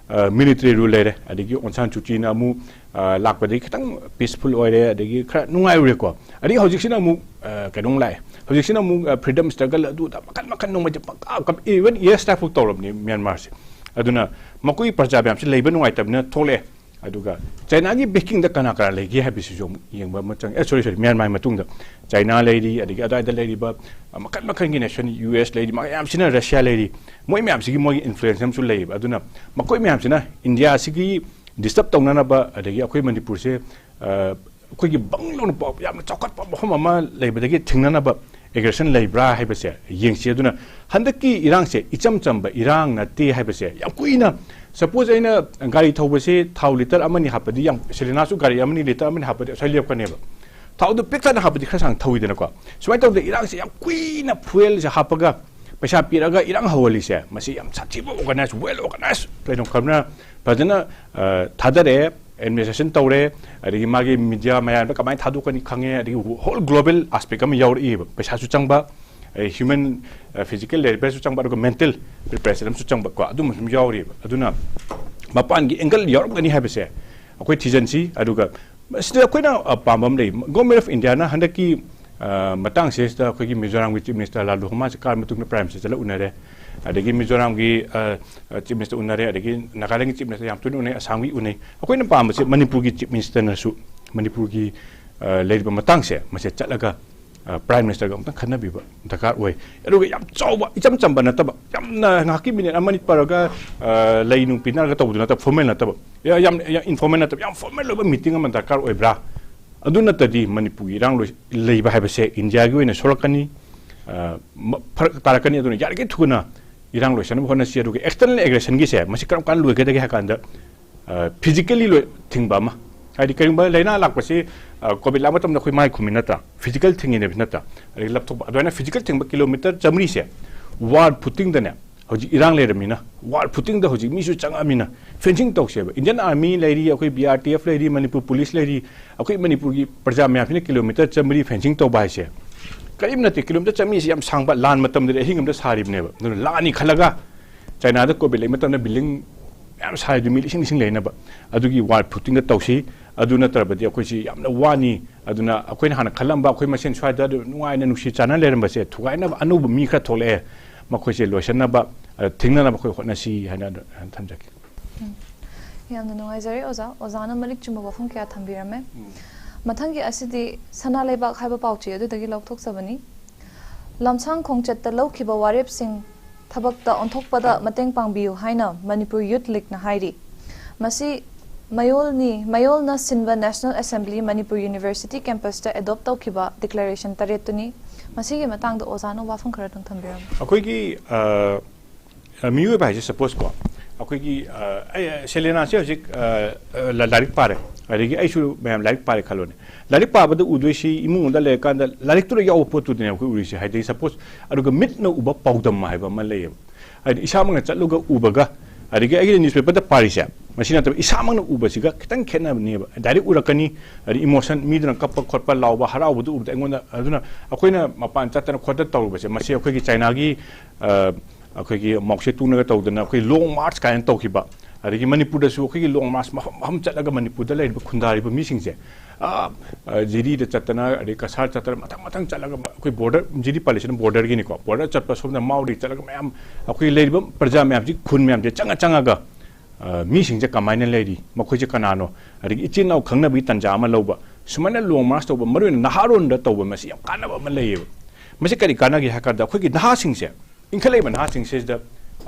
ꯃꯤꯂꯤꯇꯔꯤ ꯔꯨꯜ ꯂꯩꯔꯦ, ꯑꯗꯒꯤ ꯑꯣꯟ ꯁꯥꯟ ꯁꯨꯆꯤꯅ ꯑꯃꯨꯛ ꯑ, ꯂꯥꯛꯄꯗꯒꯤ ꯈꯤꯇꯪ ꯄꯤꯁꯐꯨꯜ ꯑꯣꯏꯔꯦ, ꯑꯗꯒꯤ ꯈꯔ ꯅꯨꯡꯉꯥꯏꯔꯨꯔꯦꯀꯣ꯫ ꯑꯗꯒꯤ ꯍꯧꯖꯤꯛꯁꯤꯅ ꯑꯃꯨꯛ ꯑ, ꯀꯩꯅꯣꯝ ꯂꯥꯛꯑꯦ꯫ ꯍꯧꯖꯤꯛꯁꯤꯅ ꯑꯃꯨꯛ ꯐ꯭ꯔꯤꯗꯝ ꯁ꯭ꯇ꯭ꯔꯒꯜ ꯑꯗꯨꯗ ꯃꯈꯟ ꯃꯈꯟ ꯅꯣꯡꯃꯩꯁꯦ ꯄꯪꯀꯥꯞ ꯀꯥꯞ, ꯏꯚꯟ ꯑꯦꯌꯔ ꯁ꯭ꯇ꯭ꯔꯥꯏꯛ ꯐꯥꯎ ꯇꯧꯔꯕꯅꯤ ꯃ꯭ꯌꯥꯟꯃꯥꯔꯁꯦ꯫ ꯑꯗꯨꯅ ꯃꯈꯣꯏꯒꯤ ꯄ꯭ꯔꯖꯥ ꯃꯌꯥꯝꯁꯤ ꯂꯩꯕ ꯅꯨꯡꯉꯥꯏꯇꯕꯅꯤꯅ ꯊꯣꯛꯂꯛꯑꯦ꯫ ꯑꯗꯨꯒ ꯆꯥꯏꯅꯥꯒꯤ ꯕꯦꯀꯤꯡꯗ ꯀꯅꯥ ꯀꯅꯥ ꯂꯩꯒꯦ ꯍꯥꯏꯕꯁꯤꯁꯨ ꯑꯃꯨꯛ ꯌꯦꯡꯕ ꯑꯃ ꯆꯪꯉꯦ꯫ ꯑꯦ, ꯁꯣꯔꯤ, ꯁꯣꯔꯤ, ꯃ꯭ꯌꯥꯟꯃꯥꯔ ꯃꯇꯨꯡꯗ ꯆꯥꯏꯅꯥ ꯂꯩꯔꯤ, ꯑꯗꯒꯤ ꯑꯗꯨꯋꯥꯏꯗ ꯂꯩꯔꯤꯕ ꯑ, ꯃꯈꯟ ꯃꯈꯟꯒꯤ ꯅꯦꯁꯟ, ꯌꯨ ꯑꯦꯁ ꯂꯩꯔꯤ, ꯃꯌꯥꯝꯁꯤꯅ ꯔꯁꯤꯌꯥ ꯂꯩꯔꯤ, ꯃꯣꯏ ꯃꯌꯥꯝꯁꯤꯒꯤ ꯃꯣꯏꯒꯤ ꯏꯟꯐ꯭ꯂꯨꯌꯦꯟꯁ ꯑꯃꯁꯨ ꯂꯩꯌꯦꯕ꯫ ꯑꯗꯨꯅ ꯃꯈꯣꯏ ꯃꯌꯥꯝꯁꯤꯅ ꯏꯟꯗꯤꯌꯥꯁꯤꯒꯤ ꯗꯤꯁꯇꯔꯕ ꯇꯧꯅꯅꯕ, ꯑꯗꯒꯤ ꯑꯩꯈꯣꯏ ꯃꯅꯤꯄꯨꯔꯁꯦ ꯑ, ꯑꯩꯈꯣꯏꯒꯤ ꯕꯪ ꯂꯥꯎꯅ ꯄ-, ꯌꯥꯝꯅ ꯆꯥꯎꯈꯠꯄ ꯃꯐꯝ ꯑꯃ ꯂꯩꯕꯗꯒꯤ ꯊꯤꯡꯅꯅꯕ ꯑꯦꯒ꯭ꯔꯦꯁꯟ ꯂꯩꯕ꯭ꯔꯥ ꯍꯥꯏꯕꯁꯦ ꯌꯦꯡꯁꯤ꯫ ꯑꯗꯨꯅ ꯍꯟꯗꯛꯀꯤ ꯏꯔꯥꯡꯁꯦ ꯏꯆꯝ ꯆꯝꯕ ꯏꯔꯥꯡ ꯅꯠꯇꯦ ꯍꯥꯏꯕꯁꯦ ꯌꯥꯝ ꯀꯨꯏꯅ, ꯁꯄꯣꯁ ꯑꯩꯅ ꯒꯥꯔꯤ ꯊꯧꯕꯁꯦ ꯊꯥꯎ ꯂꯤꯇꯔ ꯑꯃꯅꯤ ꯍꯥꯞꯄꯗꯤ, ꯌꯥꯝ ꯁꯦꯂꯤꯅꯥꯁꯨ ꯒꯥꯔꯤ ꯑꯃꯅꯤ ꯂꯤꯇꯔ ꯑꯃꯅꯤ ꯍꯥꯞꯄꯗꯤ ꯑꯁ꯭ꯋꯥꯏ ꯂꯦꯞꯀꯅꯦꯕ꯫ ꯊꯥꯎꯗꯣ ꯄꯤꯛ ꯊꯟꯅ ꯍꯥꯞꯄꯗꯤ ꯈꯔ ꯁꯥꯡꯅ ꯊꯧꯋꯤꯗꯅꯀꯣ꯫ ꯁꯨꯃꯥꯏꯅ ꯇꯧꯗꯅ ꯏꯔꯥꯡꯁꯦ ꯌꯥꯝ ꯀꯨꯏꯅ ꯐ꯭ꯌꯨꯑꯦꯜꯁꯦ ꯍꯥꯞꯄꯒ ꯄꯩꯁꯥ ꯄꯤꯔꯒ ꯏꯔꯥꯡ ꯍꯧꯍꯜꯂꯤꯁꯦ, ꯃꯁꯤ ꯌꯥꯝ ꯁꯥꯊꯤꯕ ꯑꯣꯔꯒꯅꯥꯏꯖ, ꯋꯦꯜ ꯑꯣꯔꯒꯅꯥꯏꯖ ꯀꯩꯅꯣ ꯈꯔꯅ ꯐꯖꯅ ꯑ, ꯊꯥꯗꯔꯛꯑꯦ, ꯑꯦꯗꯃꯤꯅꯤꯁꯇ꯭ꯔꯦꯁꯟ ꯇꯧꯔꯦ, ꯑꯗꯒꯤ ꯃꯥꯒꯤ ꯃꯤꯗꯤꯌꯥ ꯃꯌꯥꯝꯗ ꯀꯃꯥꯏꯅ ꯊꯥꯗꯣꯛꯀꯅꯤ ꯈꯪꯉꯦ, ꯑꯗꯒꯤ ꯍꯣꯜ ꯒ꯭ꯂꯣꯕꯦꯜ ꯑꯥꯁꯄꯦꯛ ꯑꯃ ꯌꯥꯎꯔꯛꯏꯕ꯫ ꯄꯩꯁꯥꯁꯨ ꯆꯪꯕ, ꯍ꯭ꯌꯨꯃꯦꯟ ꯐꯤꯖꯤꯀꯦꯜ ꯂꯦꯕꯔꯁꯨ ꯆꯪꯕ, ꯑꯗꯨꯒ ꯃꯦꯟꯇꯦꯜ ꯄ꯭ꯔꯤꯄꯦꯔꯦꯁꯟ ꯑꯃꯁꯨ ꯆꯪꯕ ꯀꯣ, ꯑꯗꯨꯝꯕꯁꯨ ꯑꯗꯨꯝ ꯌꯥꯎꯔꯤꯕ꯫ ꯑꯗꯨꯅ ꯃꯄꯥꯟꯒꯤ ꯑꯦꯡꯒꯜ ꯌꯥꯎꯔꯝꯒꯅꯤ ꯍꯥꯏꯕꯁꯦ ꯑꯩꯈꯣꯏ ꯊꯤꯖꯤꯟꯁꯤ꯫ ꯑꯗꯨꯒ ꯁꯤꯗ ꯑꯩꯈꯣꯏꯅ ꯑ, ꯄꯥꯝꯕ ꯑꯃ ꯂꯩ, ꯒꯣꯔꯃꯦꯟ ꯑꯣꯐ ꯏꯟꯗꯤꯌꯥꯅ ꯍꯟꯗꯛꯀꯤ ꯑ, ꯃꯇꯥꯡꯁꯤꯗꯩꯁꯤꯗ ꯑꯩꯈꯣꯏꯒꯤ ꯃꯤꯖꯣꯔꯥꯝꯒꯤ ꯆꯤꯐ ꯃꯤꯅꯤꯁꯇꯔ ꯂꯥꯂꯨ ꯍꯣꯃꯥꯁꯦ ꯀꯥꯔ ꯃꯇꯨꯡꯗ ꯄ꯭ꯔꯥꯏꯝ ꯃꯤꯅꯤꯁꯇꯔ ꯆꯠꯂ ꯎꯅꯔꯦ, ꯑꯗꯒꯤ ꯃꯤꯖꯣꯔꯥꯝꯒꯤ ꯑ, ꯑ, ꯆꯤꯐ ꯃꯤꯅꯤꯁꯇꯔ ꯎꯅꯔꯦ, ꯑꯗꯒꯤ ꯅꯥꯒꯥꯂꯦꯟꯒꯤ ꯆꯤꯐ ꯃꯤꯅꯤꯁꯇꯔ ꯌꯥꯝ ꯇꯣꯏꯅ ꯎꯅꯩ, ꯑꯁꯥꯝꯒꯤ ꯎꯅꯩ꯫ ꯑꯩꯈꯣꯏꯅ ꯄꯥꯝꯕꯁꯦ ꯃꯅꯤꯄꯨꯔꯒꯤ ꯆꯤꯐ ꯃꯤꯅꯤꯁꯇꯔꯅꯁꯨ ꯃꯅꯤꯄꯨꯔꯒꯤ ꯑ, ꯂꯩꯔꯤꯕ ꯃꯇꯥꯡꯁꯦ ꯃꯁꯦ ꯆꯠꯂꯒ ꯑ, ꯄ꯭ꯔꯥꯏꯝ ꯃꯤꯅꯤꯁꯇꯔꯒ ꯑꯃꯨꯛꯇꯪ ꯈꯟꯅꯕꯤꯕ ꯗꯔꯀꯥꯔ ꯑꯣꯏ꯫ ꯑꯗꯨꯒ ꯌꯥꯝ ꯆꯥꯎꯕ, ꯏꯆꯝ ꯆꯝꯕ ꯅꯠꯇꯕ, ꯌꯥꯝꯅ ꯉꯥꯏꯍꯥꯛꯀꯤ ꯃꯤꯅꯤꯠ ꯑꯃꯅꯤ ꯄꯔꯒ ꯑ, ꯂꯩ ꯅꯨꯡ ꯄꯤꯅꯔꯒ ꯇꯧꯕꯗꯨ ꯅꯠꯇꯕ, ꯐꯣꯔꯃꯦꯜ ꯅꯠꯇꯕ, ꯌꯥ-, ꯌꯥꯝ, ꯌꯥꯝ ꯏꯟꯐꯣꯔꯃꯦꯜ ꯅꯠꯇꯕ, ꯌꯥꯝ ꯐꯣꯔꯃꯦꯜ ꯑꯣꯏꯕ ꯃꯤꯇꯤꯡ ꯑꯃ ꯗꯔꯀꯥꯔ ꯑꯣꯏꯕ꯭ꯔꯥ? ꯑꯗꯨ ꯅꯠꯇꯗꯤ ꯃꯅꯤꯄꯨꯔꯒꯤ ꯏꯔꯥꯡ ꯂꯣꯏ-, ꯂꯩꯕ ꯍꯥꯏꯕꯁꯦ ꯏꯟꯗꯤꯌꯥꯒꯤ ꯑꯣꯏꯅ ꯁꯣꯛꯂꯛꯀꯅꯤ, ꯑ, ꯃ-, ꯐꯔꯛ ꯇꯥꯔꯛꯀꯅꯤ꯫ ꯑꯗꯨꯅ ꯌꯥꯔꯤꯈꯩ ꯊꯨꯅ ꯏꯔꯥꯡ ꯂꯣꯏꯁꯤꯟꯅꯕ ꯍꯣꯠꯅꯁꯤ꯫ ꯑꯗꯨꯒ external aggressionꯒꯤꯁꯦ ꯃꯁꯤ ꯀꯔꯝ ꯀꯥꯟꯗ ꯂꯣꯏꯒꯗꯒꯦ ꯍꯥꯏ ꯀꯥꯟꯗ, ꯑ, physically ꯂꯣꯏ-, ꯊꯤꯡꯕ ꯑꯃ, ꯍꯥꯏꯗꯤ ꯀꯔꯤꯒꯨꯝꯕ ꯂꯥꯏꯅꯥ ꯂꯥꯛꯄꯁꯤ, ꯑ, COVID ꯂꯥꯛꯄ ꯃꯇꯝꯗ ꯑꯩꯈꯣꯏ ꯃꯥꯏ ꯈꯨꯝꯃꯤ ꯅꯠꯇ꯭ꯔꯥ, physical ꯊꯤꯡꯉꯤꯅꯦꯕ ꯅꯠꯇ꯭ꯔꯥ? ꯑꯗꯒꯤ ꯂꯥꯞꯊꯣꯛꯄ, ꯑꯗꯨꯃꯥꯏꯅ physical ꯊꯤꯡꯕ ꯀꯤꯂꯣꯃꯤꯇꯔ ꯆꯥꯃꯔꯤꯁꯦ wall footingꯗꯅꯦ, ꯍꯧꯖꯤꯛ ꯏꯔꯥꯡ ꯂꯩꯔꯝꯃꯤꯅ wall footingꯗ ꯍꯧꯖꯤꯛ ꯃꯤꯁꯨ ꯆꯪꯉꯛꯑꯃꯤꯅ fencing ꯇꯧꯁꯦꯕ꯫ Indian Army ꯂꯩꯔꯤ, ꯑꯩꯈꯣꯏ BRTF ꯂꯩꯔꯤ, ꯃꯅꯤꯄꯨꯔ police ꯂꯩꯔꯤ, ꯑꯩꯈꯣꯏ ꯃꯅꯤꯄꯨꯔꯒꯤ ꯄ꯭ꯔꯖꯥ ꯃꯌꯥꯝꯁꯤꯅ ꯀꯤꯂꯣꯃꯤꯇꯔ ꯆꯥꯃꯔꯤ fencing ꯇꯧꯕ ꯍꯥꯏꯁꯦ ꯀꯔꯤꯝ ꯅꯠꯇꯦ꯫ ꯀꯤꯂꯣꯃꯤꯇꯔ ꯆꯥꯃꯔꯤꯁꯤ ꯌꯥꯝ ꯁꯥꯡꯕ, ꯂꯥꯟ ꯃꯇꯝꯗꯗꯤ ꯑꯍꯤꯡ ꯑꯃꯗ ꯁꯥꯔꯤꯕꯅꯦꯕ꯫ ꯑꯗꯨꯅ ꯂꯥꯟꯅꯤ ꯈꯜꯂꯒ ꯆꯥꯏꯅꯥꯗ COVID ꯂꯩꯕ ꯃꯇꯝꯗ building ꯃꯌꯥꯝ ꯁꯥꯔꯤꯗꯨ ꯃꯤ ꯂꯤꯁꯤꯡ ꯂꯤꯁꯤꯡ ꯂꯩꯅꯕ, ꯑꯗꯨꯒꯤ wall footingꯗ ꯇꯧꯁꯤ꯫ ꯑꯗꯨ ꯅꯠꯇ꯭ꯔꯕꯗꯤ ꯑꯩꯈꯣꯏꯁꯤ ꯌꯥꯝꯅ ꯋꯥꯅꯤ꯫ ꯑꯗꯨꯅ ꯑꯩꯈꯣꯏꯅ ꯍꯥꯟꯅ ꯈꯜꯂꯝꯕ, ꯑꯩꯈꯣꯏ ꯃꯁꯦꯟ ꯁ꯭ꯋꯥꯏꯗ ꯑꯗꯨꯝ ꯅꯨꯡꯉꯥꯏꯅ ꯅꯨꯡꯁꯤ ꯆꯥꯟꯅ ꯂꯩꯔꯝꯕꯁꯦ ꯊꯨꯒꯥꯏꯅꯕ ꯑꯅꯧꯕ ꯃꯤ ꯈꯔ ꯊꯣꯛꯂꯛꯑꯦ, ꯃꯈꯣꯏꯁꯦ ꯂꯣꯏꯁꯤꯟꯅꯕ, ꯑ, ꯊꯤꯡꯅꯅꯕ ꯑꯩꯈꯣꯏ ꯍꯣꯠꯅꯁꯤ ꯍꯥꯏꯅ ꯑꯗꯨ ꯊꯝꯖꯒꯦ꯫ ꯌꯥꯝꯅ ꯅꯨꯡꯉꯥꯏꯖꯔꯦ ꯑꯣꯖꯥ꯫ ꯑꯣꯖꯥꯅ ꯃꯔꯤꯛ ꯆꯨꯝꯕ ꯋꯥꯐꯝ ꯀꯌꯥ ꯊꯝꯕꯤꯔꯝꯃꯦ꯫ ꯃꯊꯪꯒꯤ ꯑꯁꯤꯗꯤ ꯁꯅꯥ ꯂꯩꯕꯥꯛ ꯍꯥꯏꯕ ꯄꯥꯎꯆꯦ ꯑꯗꯨꯗꯒꯤ ꯂꯧꯊꯣꯛꯆꯕꯅꯤ꯫ ꯂꯝꯁꯥꯡ ꯈꯣꯡꯆꯠꯇ ꯂꯧꯈꯤꯕ ꯋꯥꯔꯦꯞꯁꯤꯡ ꯊꯕꯛꯇ ꯑꯣꯟꯊꯣꯛꯄꯗ ꯃꯇꯦꯡ ꯄꯥꯡꯕꯤꯌꯨ ꯍꯥꯏꯅ ꯃꯅꯤꯄꯨꯔ ꯌꯨꯠ ꯂꯤꯒꯅ ꯍꯥꯏꯔꯤ꯫ ꯃꯁꯤ ꯃꯌꯣꯜꯅꯤ, ꯃꯌꯣꯜꯅ ꯁꯤꯟꯕ National Assembly Manipur University campusꯇ adopt ꯇꯧꯈꯤꯕ declaration ꯇꯔꯦꯠꯇꯨꯅꯤ꯫ ꯃꯁꯤꯒꯤ ꯃꯇꯥꯡꯗ ꯑꯣꯖꯥꯅ ꯋꯥꯐꯝ ꯈꯔ ꯑꯗꯨꯝ ꯊꯝꯕꯤꯔꯝꯃꯨ꯫ ꯑꯩꯈꯣꯏꯒꯤ, ꯑ, ꯑ, ꯃꯤꯑꯣꯏꯕ ꯍꯥꯏꯁꯦ, suppose ꯀꯣ, ꯑꯩꯈꯣꯏꯒꯤ, ꯑ, ꯑꯩ, ꯁꯦꯂꯦꯅꯥꯁꯦ ꯍꯧꯖꯤꯛ, ꯑ, ꯑ, ꯂꯥ-, ꯂꯥꯏꯔꯤꯛ ꯄꯥꯔꯦ, ꯑꯗꯒꯤ ꯑꯩꯁꯨ ꯃꯌꯥꯝ ꯂꯥꯏꯔꯤꯛ ꯄꯥꯔꯦ ꯈꯜꯂꯣꯅꯦ꯫ ꯂꯥꯏꯔꯤꯛ ꯄꯥꯕꯗ ꯎꯗꯣꯏꯁꯤ ꯏꯃꯨꯡ ꯑꯃꯗ ꯂꯩꯔꯀꯥꯟꯗ ꯂꯥꯏꯔꯤꯛꯇꯨꯗ ꯌꯥꯎꯕ ꯄꯣꯠꯇꯨꯗꯅꯦ ꯑꯩꯈꯣꯏ ꯎꯔꯤꯁꯦ꯫ ꯍꯥꯏꯗꯤ, suppose, ꯑꯗꯨꯒ ꯃꯤꯠꯅ ꯎꯕ ꯄꯥꯎꯗꯝ ꯍꯥꯏꯕ ꯑꯃ ꯂꯩꯌꯦꯕ꯫ ꯍꯥꯏꯗꯤ, ꯏꯁꯥꯃꯛꯅ ꯆꯠꯂꯒ ꯎꯕꯒ, ꯑꯗꯒꯤ ꯑꯩꯒꯤ newspaperꯗ ꯄꯥꯔꯤꯁꯦ, ꯃꯁꯤ ꯅꯠꯇꯕ ꯏꯁꯥꯃꯛꯅ ꯎꯕꯁꯤꯒ ꯈꯤꯇꯪ ꯈꯦꯠꯅꯕꯅꯦꯕ꯫ Direct ꯎꯔꯛꯀꯅꯤ, ꯑꯗꯩ emotion, ꯃꯤꯗꯨꯅ ꯀꯞꯄ ꯈꯣꯠꯄ, ꯂꯥꯎꯕ, ꯍꯔꯥꯎꯕꯗꯨ ꯎꯕꯗ ꯑꯩꯉꯣꯟꯗ, ꯑꯗꯨꯅ ꯑꯩꯈꯣꯏꯅ ꯃꯄꯥꯟ ꯆꯠꯇꯅ ꯈꯣꯠꯇꯅ ꯇꯧꯔꯨꯕꯁꯦ, ꯃꯁꯤ ꯑꯩꯈꯣꯏꯒꯤ ꯆꯥꯏꯅꯥꯒꯤ, ꯑ, ꯑꯩꯈꯣꯏꯒꯤ ꯃꯥꯎ ꯁꯦ ꯇꯨꯡꯅꯒ ꯇꯧꯗꯅ ꯑꯩꯈꯣꯏ long march ꯀꯥꯏꯅ ꯇꯧꯈꯤꯕ, ꯑꯗꯒꯤ ꯃꯅꯤꯄꯨꯔꯗꯁꯨ ꯑꯩꯈꯣꯏꯒꯤ long march ꯃꯐꯝ ꯃꯐꯝ ꯆꯠꯂꯒ ꯃꯅꯤꯄꯨꯔꯗ ꯂꯩꯔꯤꯕ ꯈꯨꯟꯗꯥꯔꯤꯕ ꯃꯤꯁꯤꯡꯁꯦ, ꯑ, ꯑ, ꯖꯤꯔꯤꯗ ꯆꯠꯇꯅ, ꯑꯗꯩ ꯀꯁꯥꯔ ꯆꯠꯇꯅ, ꯃꯊꯪ ꯃꯊꯪ ꯆꯠꯂꯒ ꯑꯩꯈꯣꯏ border, ꯖꯤꯔꯤ ꯄꯥꯜꯂꯤꯁꯤꯅ borderꯒꯤꯅꯤꯀꯣ, border ꯆꯠꯄ, ꯁꯣꯝꯗ ꯃꯥꯎꯗꯒꯤ ꯆꯠꯂꯒ ꯃꯌꯥꯝ ꯑꯩꯈꯣꯏ ꯂꯩꯔꯤꯕ ꯄ꯭ꯔꯖꯥ ꯃꯌꯥꯝꯁꯤ, ꯈꯨꯟ ꯃꯌꯥꯝꯁꯦ ꯆꯪꯉ ꯆꯪꯉꯒ, ꯑ, ꯃꯤꯁꯤꯡꯁꯦ ꯀꯃꯥꯏꯅ ꯂꯩꯔꯤ, ꯃꯈꯣꯏꯁꯦ ꯀꯅꯥꯅꯣ, ꯑꯗꯒꯤ ꯏꯆꯤꯟ ꯏꯅꯥꯎ ꯈꯪꯅꯕꯒꯤ ꯇꯥꯟꯖꯥ ꯑꯃ ꯂꯧꯕ, ꯁꯨꯃꯥꯏꯅ long march ꯇꯧꯕ, ꯃꯔꯨꯑꯣꯏꯅ ꯅꯍꯥꯔꯣꯟꯗ ꯇꯧꯕ, ꯃꯁꯤ ꯌꯥꯝ ꯀꯥꯟꯅꯕ ꯑꯃ ꯂꯩꯌꯦꯕ꯫ ꯃꯁꯤ ꯀꯔꯤ ꯀꯥꯟꯅꯒꯦ ꯍꯥꯏ ꯀꯥꯟꯗ, ꯑꯩꯈꯣꯏꯒꯤ ꯅꯍꯥꯁꯤꯡꯁꯦ, ꯏꯟꯈꯠꯂꯛꯏꯕ ꯅꯍꯥꯁꯤꯡꯁꯤꯗ,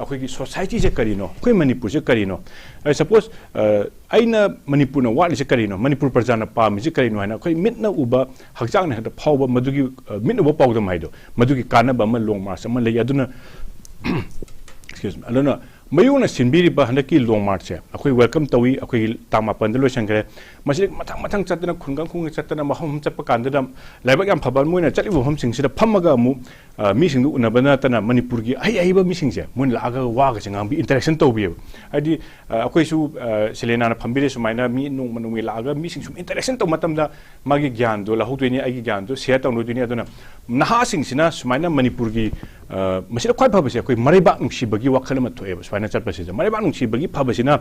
ꯑꯩꯈꯣꯏꯒꯤ ꯁꯣꯁꯥꯏꯇꯤꯁꯦ ꯀꯔꯤꯅꯣ, ꯑꯩꯈꯣꯏ ꯃꯅꯤꯄꯨꯔꯁꯦ ꯀꯔꯤꯅꯣ? ꯑꯩ ꯁꯄꯣꯁ, ꯑꯩꯅ ꯃꯅꯤꯄꯨꯔꯅ ꯋꯥꯠꯂꯤꯁꯦ ꯀꯔꯤꯅꯣ, ꯃꯅꯤꯄꯨꯔ ꯄ꯭ꯔꯖꯥꯅ ꯄꯥꯝꯃꯤꯁꯦ ꯀꯔꯤꯅꯣ ꯍꯥꯏꯅ ꯑꯩꯈꯣꯏ ꯃꯤꯠꯅ ꯎꯕ, ꯍꯛꯆꯥꯡꯅ ꯍꯦꯛꯇ ꯐꯥꯎꯕ, ꯃꯗꯨꯒꯤ, ꯑ, ꯃꯤꯠ ꯎꯕ ꯄꯥꯎꯗꯝ ꯍꯥꯏꯗꯣ, ꯃꯗꯨꯒꯤ ꯀꯥꯟꯅꯕ ꯑꯃ ꯂꯣꯡ ꯃꯥꯔꯆ ꯑꯃ ꯂꯩ꯫ ꯑꯗꯨꯅ excuse me, ꯑꯗꯨꯅ ꯃꯌꯣꯛꯅ ꯁꯤꯟꯕꯤꯔꯤꯕ ꯍꯟꯗꯛꯀꯤ ꯂꯣꯡ ꯃꯥꯔꯆꯁꯦ ꯑꯩꯈꯣꯏ ꯋꯦꯜꯀꯝ ꯇꯧꯏ꯫ ꯑꯩꯈꯣꯏꯒꯤ ꯇꯥꯡ ꯃꯥꯄꯟꯗ ꯂꯣꯏꯁꯤꯟꯈ꯭ꯔꯦ꯫ ꯃꯁꯤꯗ ꯃꯊꯪ ꯃꯊꯪ ꯆꯠꯇꯅ, ꯈꯨꯡꯒꯪ ꯈꯨꯡꯒꯪ ꯆꯠꯇꯅ, ꯃꯐꯝ ꯃꯐꯝ ꯆꯠꯄ ꯀꯥꯟꯗꯗ ꯂꯥꯏꯕꯛ ꯌꯥꯝ ꯐꯕ, ꯃꯣꯏꯅ ꯆꯠꯂꯤꯕ ꯃꯐꯝꯁꯤꯡꯁꯤꯗ ꯐꯝꯃꯒ ꯑꯃꯨꯛ, ꯑ, ꯃꯤꯁꯤꯡꯗꯨ ꯎꯅꯕ ꯅꯠꯇꯅ, ꯃꯅꯤꯄꯨꯔꯒꯤ ꯑꯍꯩ ꯑꯍꯩꯕ ꯃꯤꯁꯤꯡꯁꯦ ꯃꯣꯏꯅ ꯂꯥꯛꯑꯒ ꯋꯥꯒꯁꯦ ꯉꯥꯡꯕꯤ, ꯏꯟꯇꯔꯦꯛꯁꯟ ꯇꯧꯕꯤꯑꯕ꯫ ꯍꯥꯏꯗꯤ, ꯑ, ꯑꯩꯈꯣꯏꯁꯨ, ꯑ, ꯁꯦꯂꯦꯅꯥꯅ ꯐꯝꯕꯤꯔꯦ ꯁꯨꯃꯥꯏꯅ, ꯃꯤ ꯅꯣꯡꯃ ꯅꯣꯡꯃꯒꯤ ꯂꯥꯛꯑꯒ ꯃꯤꯁꯤꯡ ꯁꯨꯝ ꯏꯟꯇꯔꯦꯛꯁꯟ ꯇꯧꯕ ꯃꯇꯝꯗ ꯃꯥꯒꯤ ꯒ꯭ꯌꯥꯟꯗꯣ ꯂꯧꯍꯧꯗꯣꯏꯅꯤ, ꯑꯩꯒꯤ ꯒ꯭ꯌꯥꯟꯗꯣ ꯁꯤꯌꯔ ꯇꯧꯅꯗꯣꯏꯅꯤ꯫ ꯑꯗꯨꯅ ꯅꯍꯥꯁꯤꯡꯁꯤꯅ ꯁꯨꯃꯥꯏꯅ ꯃꯅꯤꯄꯨꯔꯒꯤ, ꯑ, ꯃꯁꯤꯗ ꯈ꯭ꯋꯥꯏ ꯐꯕꯁꯦ ꯑꯩꯈꯣꯏ ꯃꯔꯩꯕꯥꯛ ꯅꯨꯡꯁꯤꯕꯒꯤ ꯋꯥꯈꯜ ꯑꯃ ꯊꯣꯛꯑꯦꯕ ꯁꯨꯃꯥꯏꯅ ꯆꯠꯄꯁꯤꯗ꯫ ꯃꯔꯩꯕꯥꯛ ꯅꯨꯡꯁꯤꯕꯒꯤ ꯐꯕꯁꯤꯅ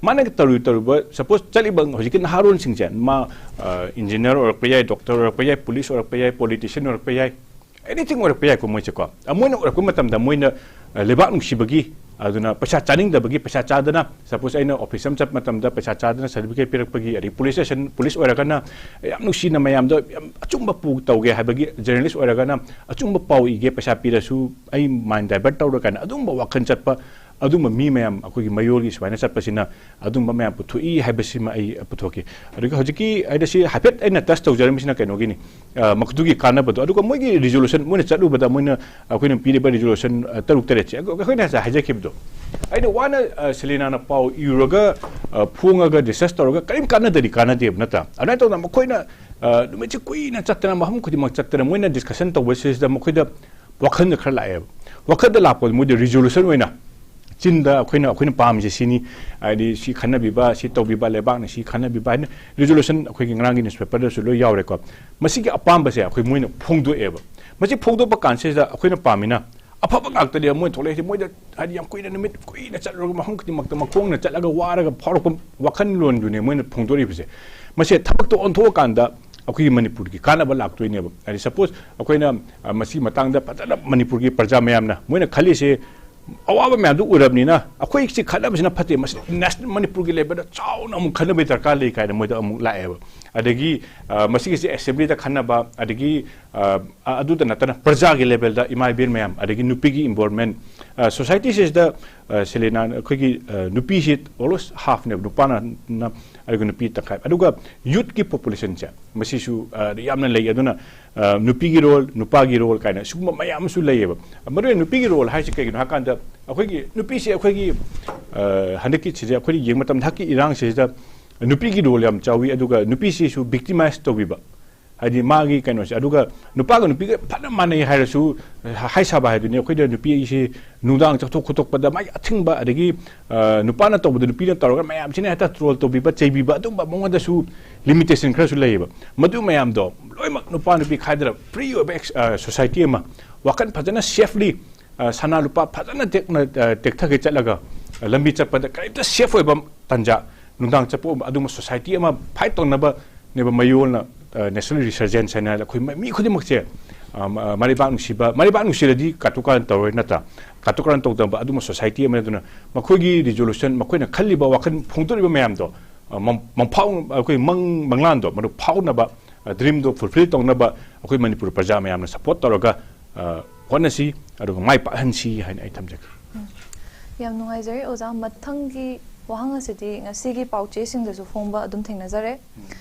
ꯃꯥꯅ ꯇꯧꯔꯨ ꯇꯧꯔꯨꯕ, ꯁꯄꯣꯁ ꯆꯠꯂꯤꯕ ꯍꯧꯖꯤꯛꯀꯤ ꯅꯍꯥꯔꯣꯟꯁꯤꯡꯁꯦ, ꯃꯥ, ꯑ, ꯏꯟꯖꯤꯅꯤꯌꯥꯔ ꯑꯣꯏꯔꯛꯄ ꯌꯥꯏ, ꯗꯣꯛꯇꯔ ꯑꯣꯏꯔꯛꯄ ꯌꯥꯏ, ꯄꯨꯂꯤꯁ ꯑꯣꯏꯔꯛꯄ ꯌꯥꯏ, ꯄꯣꯂꯤꯇꯤꯁꯤꯌꯥꯟ ꯑꯣꯏꯔꯛꯄ ꯌꯥꯏ, ꯑꯦꯅꯤꯊꯤꯡ ꯑꯣꯏꯔꯛꯄ ꯌꯥꯏꯀꯣ ꯃꯣꯏꯁꯦꯀꯣ꯫ ꯑ, ꯃꯣꯏꯅ ꯑꯣꯏꯔꯛꯄ ꯃꯇꯝꯗ ꯃꯣꯏꯅ, ꯑ, ꯂꯩꯕꯥꯛ ꯅꯨꯡꯁꯤꯕꯒꯤ, ꯑꯗꯨꯅ ꯄꯩꯁꯥ ꯆꯥꯅꯤꯡꯗꯕꯒꯤ, ꯄꯩꯁꯥ ꯆꯥꯗꯅ, ꯁꯄꯣꯁ ꯑꯩꯅ ꯑꯣꯐꯤꯁ ꯑꯃ ꯆꯠꯄ ꯃꯇꯝꯗ ꯄꯩꯁꯥ ꯆꯥꯗꯅ ꯁꯥꯔꯇꯤꯐꯤꯀꯦꯠ ꯄꯤꯔꯛꯄꯒꯤ, ꯑꯗꯩ ꯄꯨꯂꯤꯁ ꯁ꯭ꯇꯦꯁꯟ, ꯄꯨꯂꯤꯁ ꯑꯣꯏꯔꯒꯅ ꯌꯥꯝ ꯅꯨꯡꯁꯤꯅ ꯃꯌꯥꯝꯗꯣ ꯌꯥꯝ ꯑꯆꯨꯝꯕ ꯄꯥꯎ ꯇꯧꯒꯦ ꯍꯥꯏꯕꯒꯤ, ꯖꯔꯅꯦꯂꯤꯁ ꯑꯣꯏꯔꯒꯅ ꯑꯆꯨꯝꯕ ꯄꯥꯎ ꯏꯒꯦ, ꯄꯩꯁꯥ ꯄꯤꯔꯁꯨ ꯑꯩ ꯃꯥꯏꯟ ꯗꯥꯏꯚꯔꯠ ꯇꯧꯔꯣꯏ ꯀꯥꯏꯅ ꯑꯗꯨꯝꯕ ꯋꯥꯈꯜ ꯆꯠꯄ, ꯑꯗꯨꯝꯕ ꯃꯤ ꯃꯌꯥꯝ ꯑꯩꯈꯣꯏꯒꯤ ꯃꯌꯣꯜꯒꯤ ꯁꯨꯃꯥꯏꯅ ꯆꯠꯄꯁꯤꯅ ꯑꯗꯨꯝꯕ ꯃꯌꯥꯝ ꯄꯨꯊꯣꯛꯏ ꯍꯥꯏꯕꯁꯤꯃ ꯑꯩ ꯄꯨꯊꯣꯛꯀꯦ꯫ ꯑꯗꯨꯒ ꯍꯧꯖꯤꯛꯀꯤ ꯑꯩꯅ ꯁꯤ ꯍꯥꯏꯐꯦꯠ ꯑꯩꯅ ꯇꯆ ꯇꯧꯖꯔꯝꯃꯤꯁꯤꯅ ꯀꯩꯅꯣꯒꯤꯅꯤ, ꯑ, ꯃꯗꯨꯒꯤ ꯀꯥꯟꯅꯕꯗꯣ꯫ ꯑꯗꯨꯒ ꯃꯣꯏꯒꯤ ꯔꯤꯖꯣꯂꯨꯁꯟ, ꯃꯣꯏꯅ ꯆꯠꯂꯨꯕꯗ ꯃꯣꯏꯅ ꯑꯩꯈꯣꯏꯅ ꯄꯤꯔꯤꯕ ꯔꯤꯖꯣꯂꯨꯁꯟ, ꯑ, ꯇꯔꯨꯛ ꯇꯔꯦꯠꯁꯦ ꯑꯩꯈꯣꯏ-, ꯑꯩꯈꯣꯏꯅ ꯉꯁꯥꯏ ꯍꯥꯏꯖꯈꯤꯕꯗꯣ, ꯑꯩꯅ ꯋꯥꯅ, ꯑ, ꯁꯦꯂꯤꯅꯥꯅ ꯄꯥꯎ ꯏꯔꯨꯔꯒ, ꯑ, ꯐꯣꯡꯉꯒ ꯗꯤꯁꯀꯁ ꯇꯧꯔꯒ ꯀꯔꯤꯝ ꯀꯥꯟꯅꯗꯗꯤ ꯀꯥꯟꯅꯗꯦꯕ, ꯅꯠꯇ꯭ꯔꯥ? ꯑꯗꯨꯃꯥꯏꯅ ꯇꯧꯗꯅ ꯃꯈꯣꯏꯅ, ꯑ, ꯅꯨꯃꯤꯠꯁꯦ ꯀꯨꯏꯅ ꯆꯠꯇꯅ, ꯃꯐꯝ ꯈꯨꯗꯤꯡꯃꯛ ꯆꯠꯇꯅ ꯃꯣꯏꯅ ꯗꯤꯁꯀꯁꯟ ꯇꯧꯕꯁꯤꯗ ꯃꯈꯣꯏꯗ ꯋꯥꯈꯜꯗ ꯈꯔ ꯂꯥꯛꯑꯦꯕ꯫ ꯋꯥꯈꯜꯗ ꯂꯥꯛꯄꯗ ꯃꯣꯏꯗ ꯔꯤꯖꯣꯂꯨꯁꯟ ꯑꯣꯏꯅ ꯆꯤꯟꯗ ꯑꯩꯈꯣꯏꯅ, ꯑꯩꯈꯣꯏꯅ ꯄꯥꯝꯃꯤꯁꯦ ꯁꯤꯅꯤ, ꯍꯥꯏꯗꯤ ꯁꯤ ꯈꯟꯅꯕꯤꯕ, ꯁꯤ ꯇꯧꯕꯤꯕ, ꯂꯩꯕꯥꯛꯅ ꯁꯤ ꯈꯟꯅꯕꯤꯕ ꯍꯥꯏꯅ ꯔꯤꯖꯣꯂꯨꯁꯟ ꯑꯩꯈꯣꯏꯒꯤ ꯉꯔꯥꯡꯒꯤ ꯅ꯭ꯌꯨꯁꯄꯦꯄꯔꯗꯁꯨ ꯂꯣꯏ ꯌꯥꯎꯔꯦꯀꯣ꯫ ꯃꯁꯤꯒꯤ ꯑꯄꯥꯝꯕꯁꯦ ꯑꯩꯈꯣꯏ ꯃꯣꯏꯅ ꯐꯣꯡꯗꯣꯛꯑꯦꯕ꯫ ꯃꯁꯤ ꯐꯣꯡꯗꯣꯛꯄ ꯀꯥꯟꯁꯤꯗ ꯑꯩꯈꯣꯏꯅ ꯄꯥꯝꯃꯤꯅ ꯑꯐꯕ ꯉꯥꯛꯇꯅꯦꯕ ꯃꯣꯏꯅ ꯊꯣꯛꯂꯛꯏꯁꯦ꯫ ꯃꯣꯏꯗ ꯍꯥꯏꯗꯤ ꯌꯥꯝ ꯀꯨꯏꯅ, ꯅꯨꯃꯤꯠ ꯀꯨꯏꯅ ꯆꯠꯂꯨꯔꯒ, ꯃꯐꯝ ꯈꯨꯗꯤꯡꯃꯛꯇ ꯃꯈꯣꯡꯅ ꯆꯠꯂꯒ ꯋꯥꯔꯒ ꯐꯥꯎꯔꯛꯄ ꯋꯥꯈꯜꯂꯣꯟꯗꯨꯅꯦ ꯃꯣꯏꯅ ꯐꯣꯡꯗꯣꯔꯛꯏꯕꯁꯦ꯫ ꯃꯁꯦ ꯊꯕꯛꯇ ꯑꯣꯟꯊꯣꯛꯑꯀꯥꯟꯗ ꯑꯩꯈꯣꯏꯒꯤ ꯃꯅꯤꯄꯨꯔꯒꯤ ꯀꯥꯟꯅꯕ ꯂꯥꯛꯇꯣꯏꯅꯦꯕ꯫ ꯍꯥꯏꯗꯤ ꯁꯄꯣꯁ ꯑꯩꯈꯣꯏꯅ, ꯑ, ꯃꯁꯤꯒꯤ ꯃꯇꯥꯡꯗ ꯐꯖꯅ ꯃꯅꯤꯄꯨꯔꯒꯤ ꯄ꯭ꯔꯖꯥ ꯃꯌꯥꯝꯅ ꯃꯣꯏꯅ ꯈꯜꯂꯤꯁꯦ ꯑꯋꯥꯕ ꯃꯌꯥꯝꯗꯨ ꯎꯔꯕꯅꯤꯅ ꯑꯩꯈꯣꯏꯁꯤ ꯈꯟꯅꯕꯁꯤꯅ ꯐꯠꯇꯦ, ꯃꯁꯤ ꯅꯦꯁꯅꯦꯜ, ꯃꯅꯤꯄꯨꯔꯒꯤ ꯂꯦꯚꯦꯜꯗ ꯆꯥꯎꯅ ꯑꯃꯨꯛ ꯈꯟꯅꯕꯒꯤ ꯗꯔꯀꯥꯔ ꯂꯩ ꯀꯥꯏꯅ ꯃꯣꯏꯗ ꯑꯃꯨꯛ ꯂꯥꯛꯑꯦꯕ꯫ ꯑꯗꯒꯤ ꯃꯁꯤꯒꯤꯁꯦ ꯑꯦꯁꯦꯝꯕ꯭ꯂꯤꯗ ꯈꯟꯅꯕ, ꯑꯗꯒꯤ ꯑꯗꯨꯗ ꯅꯠꯇꯅ ꯄ꯭ꯔꯖꯥꯒꯤ ꯂꯦꯚꯦꯜꯗ ꯏꯃꯥ ꯏꯕꯦꯟ ꯃꯌꯥꯝ, ꯑꯗꯒꯤ ꯅꯨꯄꯤꯒꯤ ꯏꯟꯚꯣꯜꯚꯃꯦꯟ, ꯁꯣꯁꯥꯏꯇꯤꯁꯤꯗ ꯁꯦꯂꯦꯅꯥ, ꯑꯩꯈꯣꯏꯒꯤ ꯅꯨꯄꯤꯁꯤ ꯑꯣꯜꯃꯣꯁ ꯍꯥꯐꯅꯦꯕ, ꯅꯨꯄꯥꯅ, ꯑꯗꯨꯒ ꯅꯨꯄꯤ ꯇꯪꯈꯥꯏ, ꯑꯗꯨꯒ ꯌꯨꯠꯀꯤ ꯄꯣꯄꯨꯂꯦꯁꯟꯁꯦ ꯃꯁꯤꯁꯨ ꯌꯥꯝꯅ ꯂꯩ꯫ ꯑꯗꯨꯅ ꯅꯨꯄꯤꯒꯤ ꯔꯣꯜ, ꯅꯨꯄꯥꯒꯤ ꯔꯣꯜ ꯀꯥꯏꯅ ꯁꯤꯒꯨꯝꯕ ꯃꯌꯥꯝ ꯑꯃꯁꯨ ꯂꯩꯌꯦꯕ꯫ ꯃꯔꯨ ꯑꯣꯏꯅ ꯅꯨꯄꯤꯒꯤ ꯔꯣꯜ ꯍꯥꯏꯁꯦ ꯀꯩꯒꯤꯅꯣ ꯍꯥꯏꯀꯥꯟꯗ, ꯑꯩꯈꯣꯏꯒꯤ ꯅꯨꯄꯤꯁꯦ, ꯑꯩꯈꯣꯏꯒꯤ ꯍꯟꯗꯛꯀꯤ ꯁꯤꯁꯦ ꯑꯩꯈꯣꯏꯅ ꯌꯦꯡꯕ ꯃꯇꯝꯗ, ꯍꯟꯗꯛꯀꯤ ꯏꯔꯥꯡꯁꯤꯗ ꯅꯨꯄꯤꯒꯤ ꯔꯣꯜ ꯌꯥꯝ ꯆꯥꯎꯋꯤ꯫ ꯑꯗꯨꯒ ꯅꯨꯄꯤꯁꯤꯁꯨ ꯚꯤꯛꯇꯤꯃꯥꯏꯁ ꯇꯧꯕꯤꯕ, ꯍꯥꯏꯗꯤ ꯃꯥꯒꯤ ꯀꯩꯅꯣꯁꯦ꯫ ꯑꯗꯨꯒ ꯅꯨꯄꯥꯒ ꯅꯨꯄꯤꯒ ꯐꯅ ꯃꯥꯟꯅꯩ ꯍꯥꯏꯔꯁꯨ, ꯍꯥꯏ ꯁꯥꯕ ꯍꯥꯏꯗꯨꯅꯤ, ꯑꯩꯈꯣꯏꯗ ꯅꯨꯄꯤ ꯑꯩꯁꯤ ꯅꯨꯡꯗꯥꯡ ꯆꯠꯊꯣꯛ ꯈꯣꯠꯇꯣꯛꯄꯗ ꯃꯥꯒꯤ ꯑꯊꯤꯡꯕ, ꯑꯗꯒꯤ ꯅꯨꯄꯥꯅ ꯇꯧꯕꯗ ꯅꯨꯄꯤꯅ ꯇꯧꯔꯒ ꯃꯌꯥꯝꯁꯤꯅ ꯍꯦꯛꯇ ꯇ꯭ꯔꯣꯜ ꯇꯧꯕꯤꯕ, ꯆꯩꯕꯤꯕ, ꯑꯗꯨꯝꯕ ꯃꯉꯣꯟꯗꯁꯨ ꯂꯤꯃꯤꯇꯦꯁꯟ ꯈꯔꯁꯨ ꯂꯩꯌꯦꯕ꯫ ꯃꯗꯨ ꯃꯌꯥꯝꯗꯣ ꯂꯣꯏꯅꯃꯛ ꯅꯨꯄꯥ ꯅꯨꯄꯤ ꯈꯥꯏꯗꯅ ꯐ꯭ꯔꯤ ꯑꯣꯏꯕ ꯁꯣꯁꯥꯏꯇꯤ ꯑꯃ, ꯋꯥꯈꯜ ꯐꯖꯅ ꯁꯦꯐꯂꯤ, ꯁꯅꯥ ꯂꯨꯄꯥ ꯐꯖꯅ ꯇꯦꯛꯅ, ꯇꯦꯛꯊꯒꯩ ꯆꯠꯂꯒ ꯂꯝꯕꯤ ꯆꯠꯄꯗ ꯀꯔꯤꯝꯇ ꯁꯦꯐ ꯑꯣꯏꯕ ꯇꯥꯟꯖꯥ, ꯅꯨꯡꯗꯥꯡ ꯆꯠꯄ ꯑꯗꯨꯒꯨꯝꯕ ꯁꯣꯁꯥꯏꯇꯤ ꯑꯃ ꯐꯥꯏꯠ ꯇꯧꯅꯕꯅꯦꯕ ꯃꯌꯣꯜꯅ ꯅꯦꯁꯅꯦꯜ ꯔꯤꯁꯔꯖꯦꯟꯁ ꯍꯥꯏꯅ ꯑꯩꯈꯣꯏ ꯃꯤ ꯈꯨꯗꯤꯡꯃꯛꯁꯦ ꯃꯔꯩꯕꯥꯛ ꯅꯨꯡꯁꯤꯕ, ꯃꯔꯩꯕꯥꯛ ꯅꯨꯡꯁꯤꯔꯗꯤ ꯀꯥꯇꯨ ꯀꯥꯔꯟ ꯇꯧꯔꯣꯏ ꯅꯠꯇ꯭ꯔꯥ? ꯀꯥꯇꯨ ꯀꯥꯔꯟ ꯇꯧꯗꯕ ꯑꯗꯨꯒꯨꯝꯕ ꯁꯣꯁꯥꯏꯇꯤ ꯑꯃ꯫ ꯑꯗꯨꯅ ꯃꯈꯣꯏꯒꯤ ꯔꯤꯖꯣꯂꯨꯁꯟ, ꯃꯈꯣꯏꯅ ꯈꯜꯂꯤꯕ ꯋꯥꯈꯜ ꯐꯣꯡꯗꯣꯔꯤꯕ ꯃꯌꯥꯝꯗꯣ, ꯃꯪꯐꯥꯎ, ꯑꯩꯈꯣꯏ ꯃꯪ, ꯃꯪꯂꯥꯟꯗꯣ ꯃꯗꯨ ꯐꯥꯎꯅꯕ, ꯗ꯭ꯔꯤꯝꯗꯣ ꯐꯨꯜꯐꯤꯜ ꯇꯧꯅꯕ ꯑꯩꯈꯣꯏ ꯃꯅꯤꯄꯨꯔ ꯄ꯭ꯔꯖꯥ ꯃꯌꯥꯝꯅ ꯁꯄꯣꯔꯠ ꯇꯧꯔꯒ ꯍꯣꯠꯅꯁꯤ, ꯑꯗꯨꯒ ꯃꯥꯏ ꯄꯥꯛꯍꯟꯁꯤ ꯍꯥꯏꯅ ꯑꯩ ꯊꯝꯖꯒꯦ꯫ ꯌꯥꯝ ꯅꯨꯡꯉꯥꯏꯖꯔꯦ ꯑꯣꯖꯥ꯫ ꯃꯊꯪꯒꯤ ꯋꯥꯍꯪ ꯑꯁꯤꯗꯤ ꯉꯁꯤꯒꯤ ꯄꯥꯎꯆꯦꯁꯤꯡꯗꯁꯨ ꯐꯣꯡꯕ ꯑꯗꯨꯝ ꯊꯦꯡꯅꯖꯔꯦ꯫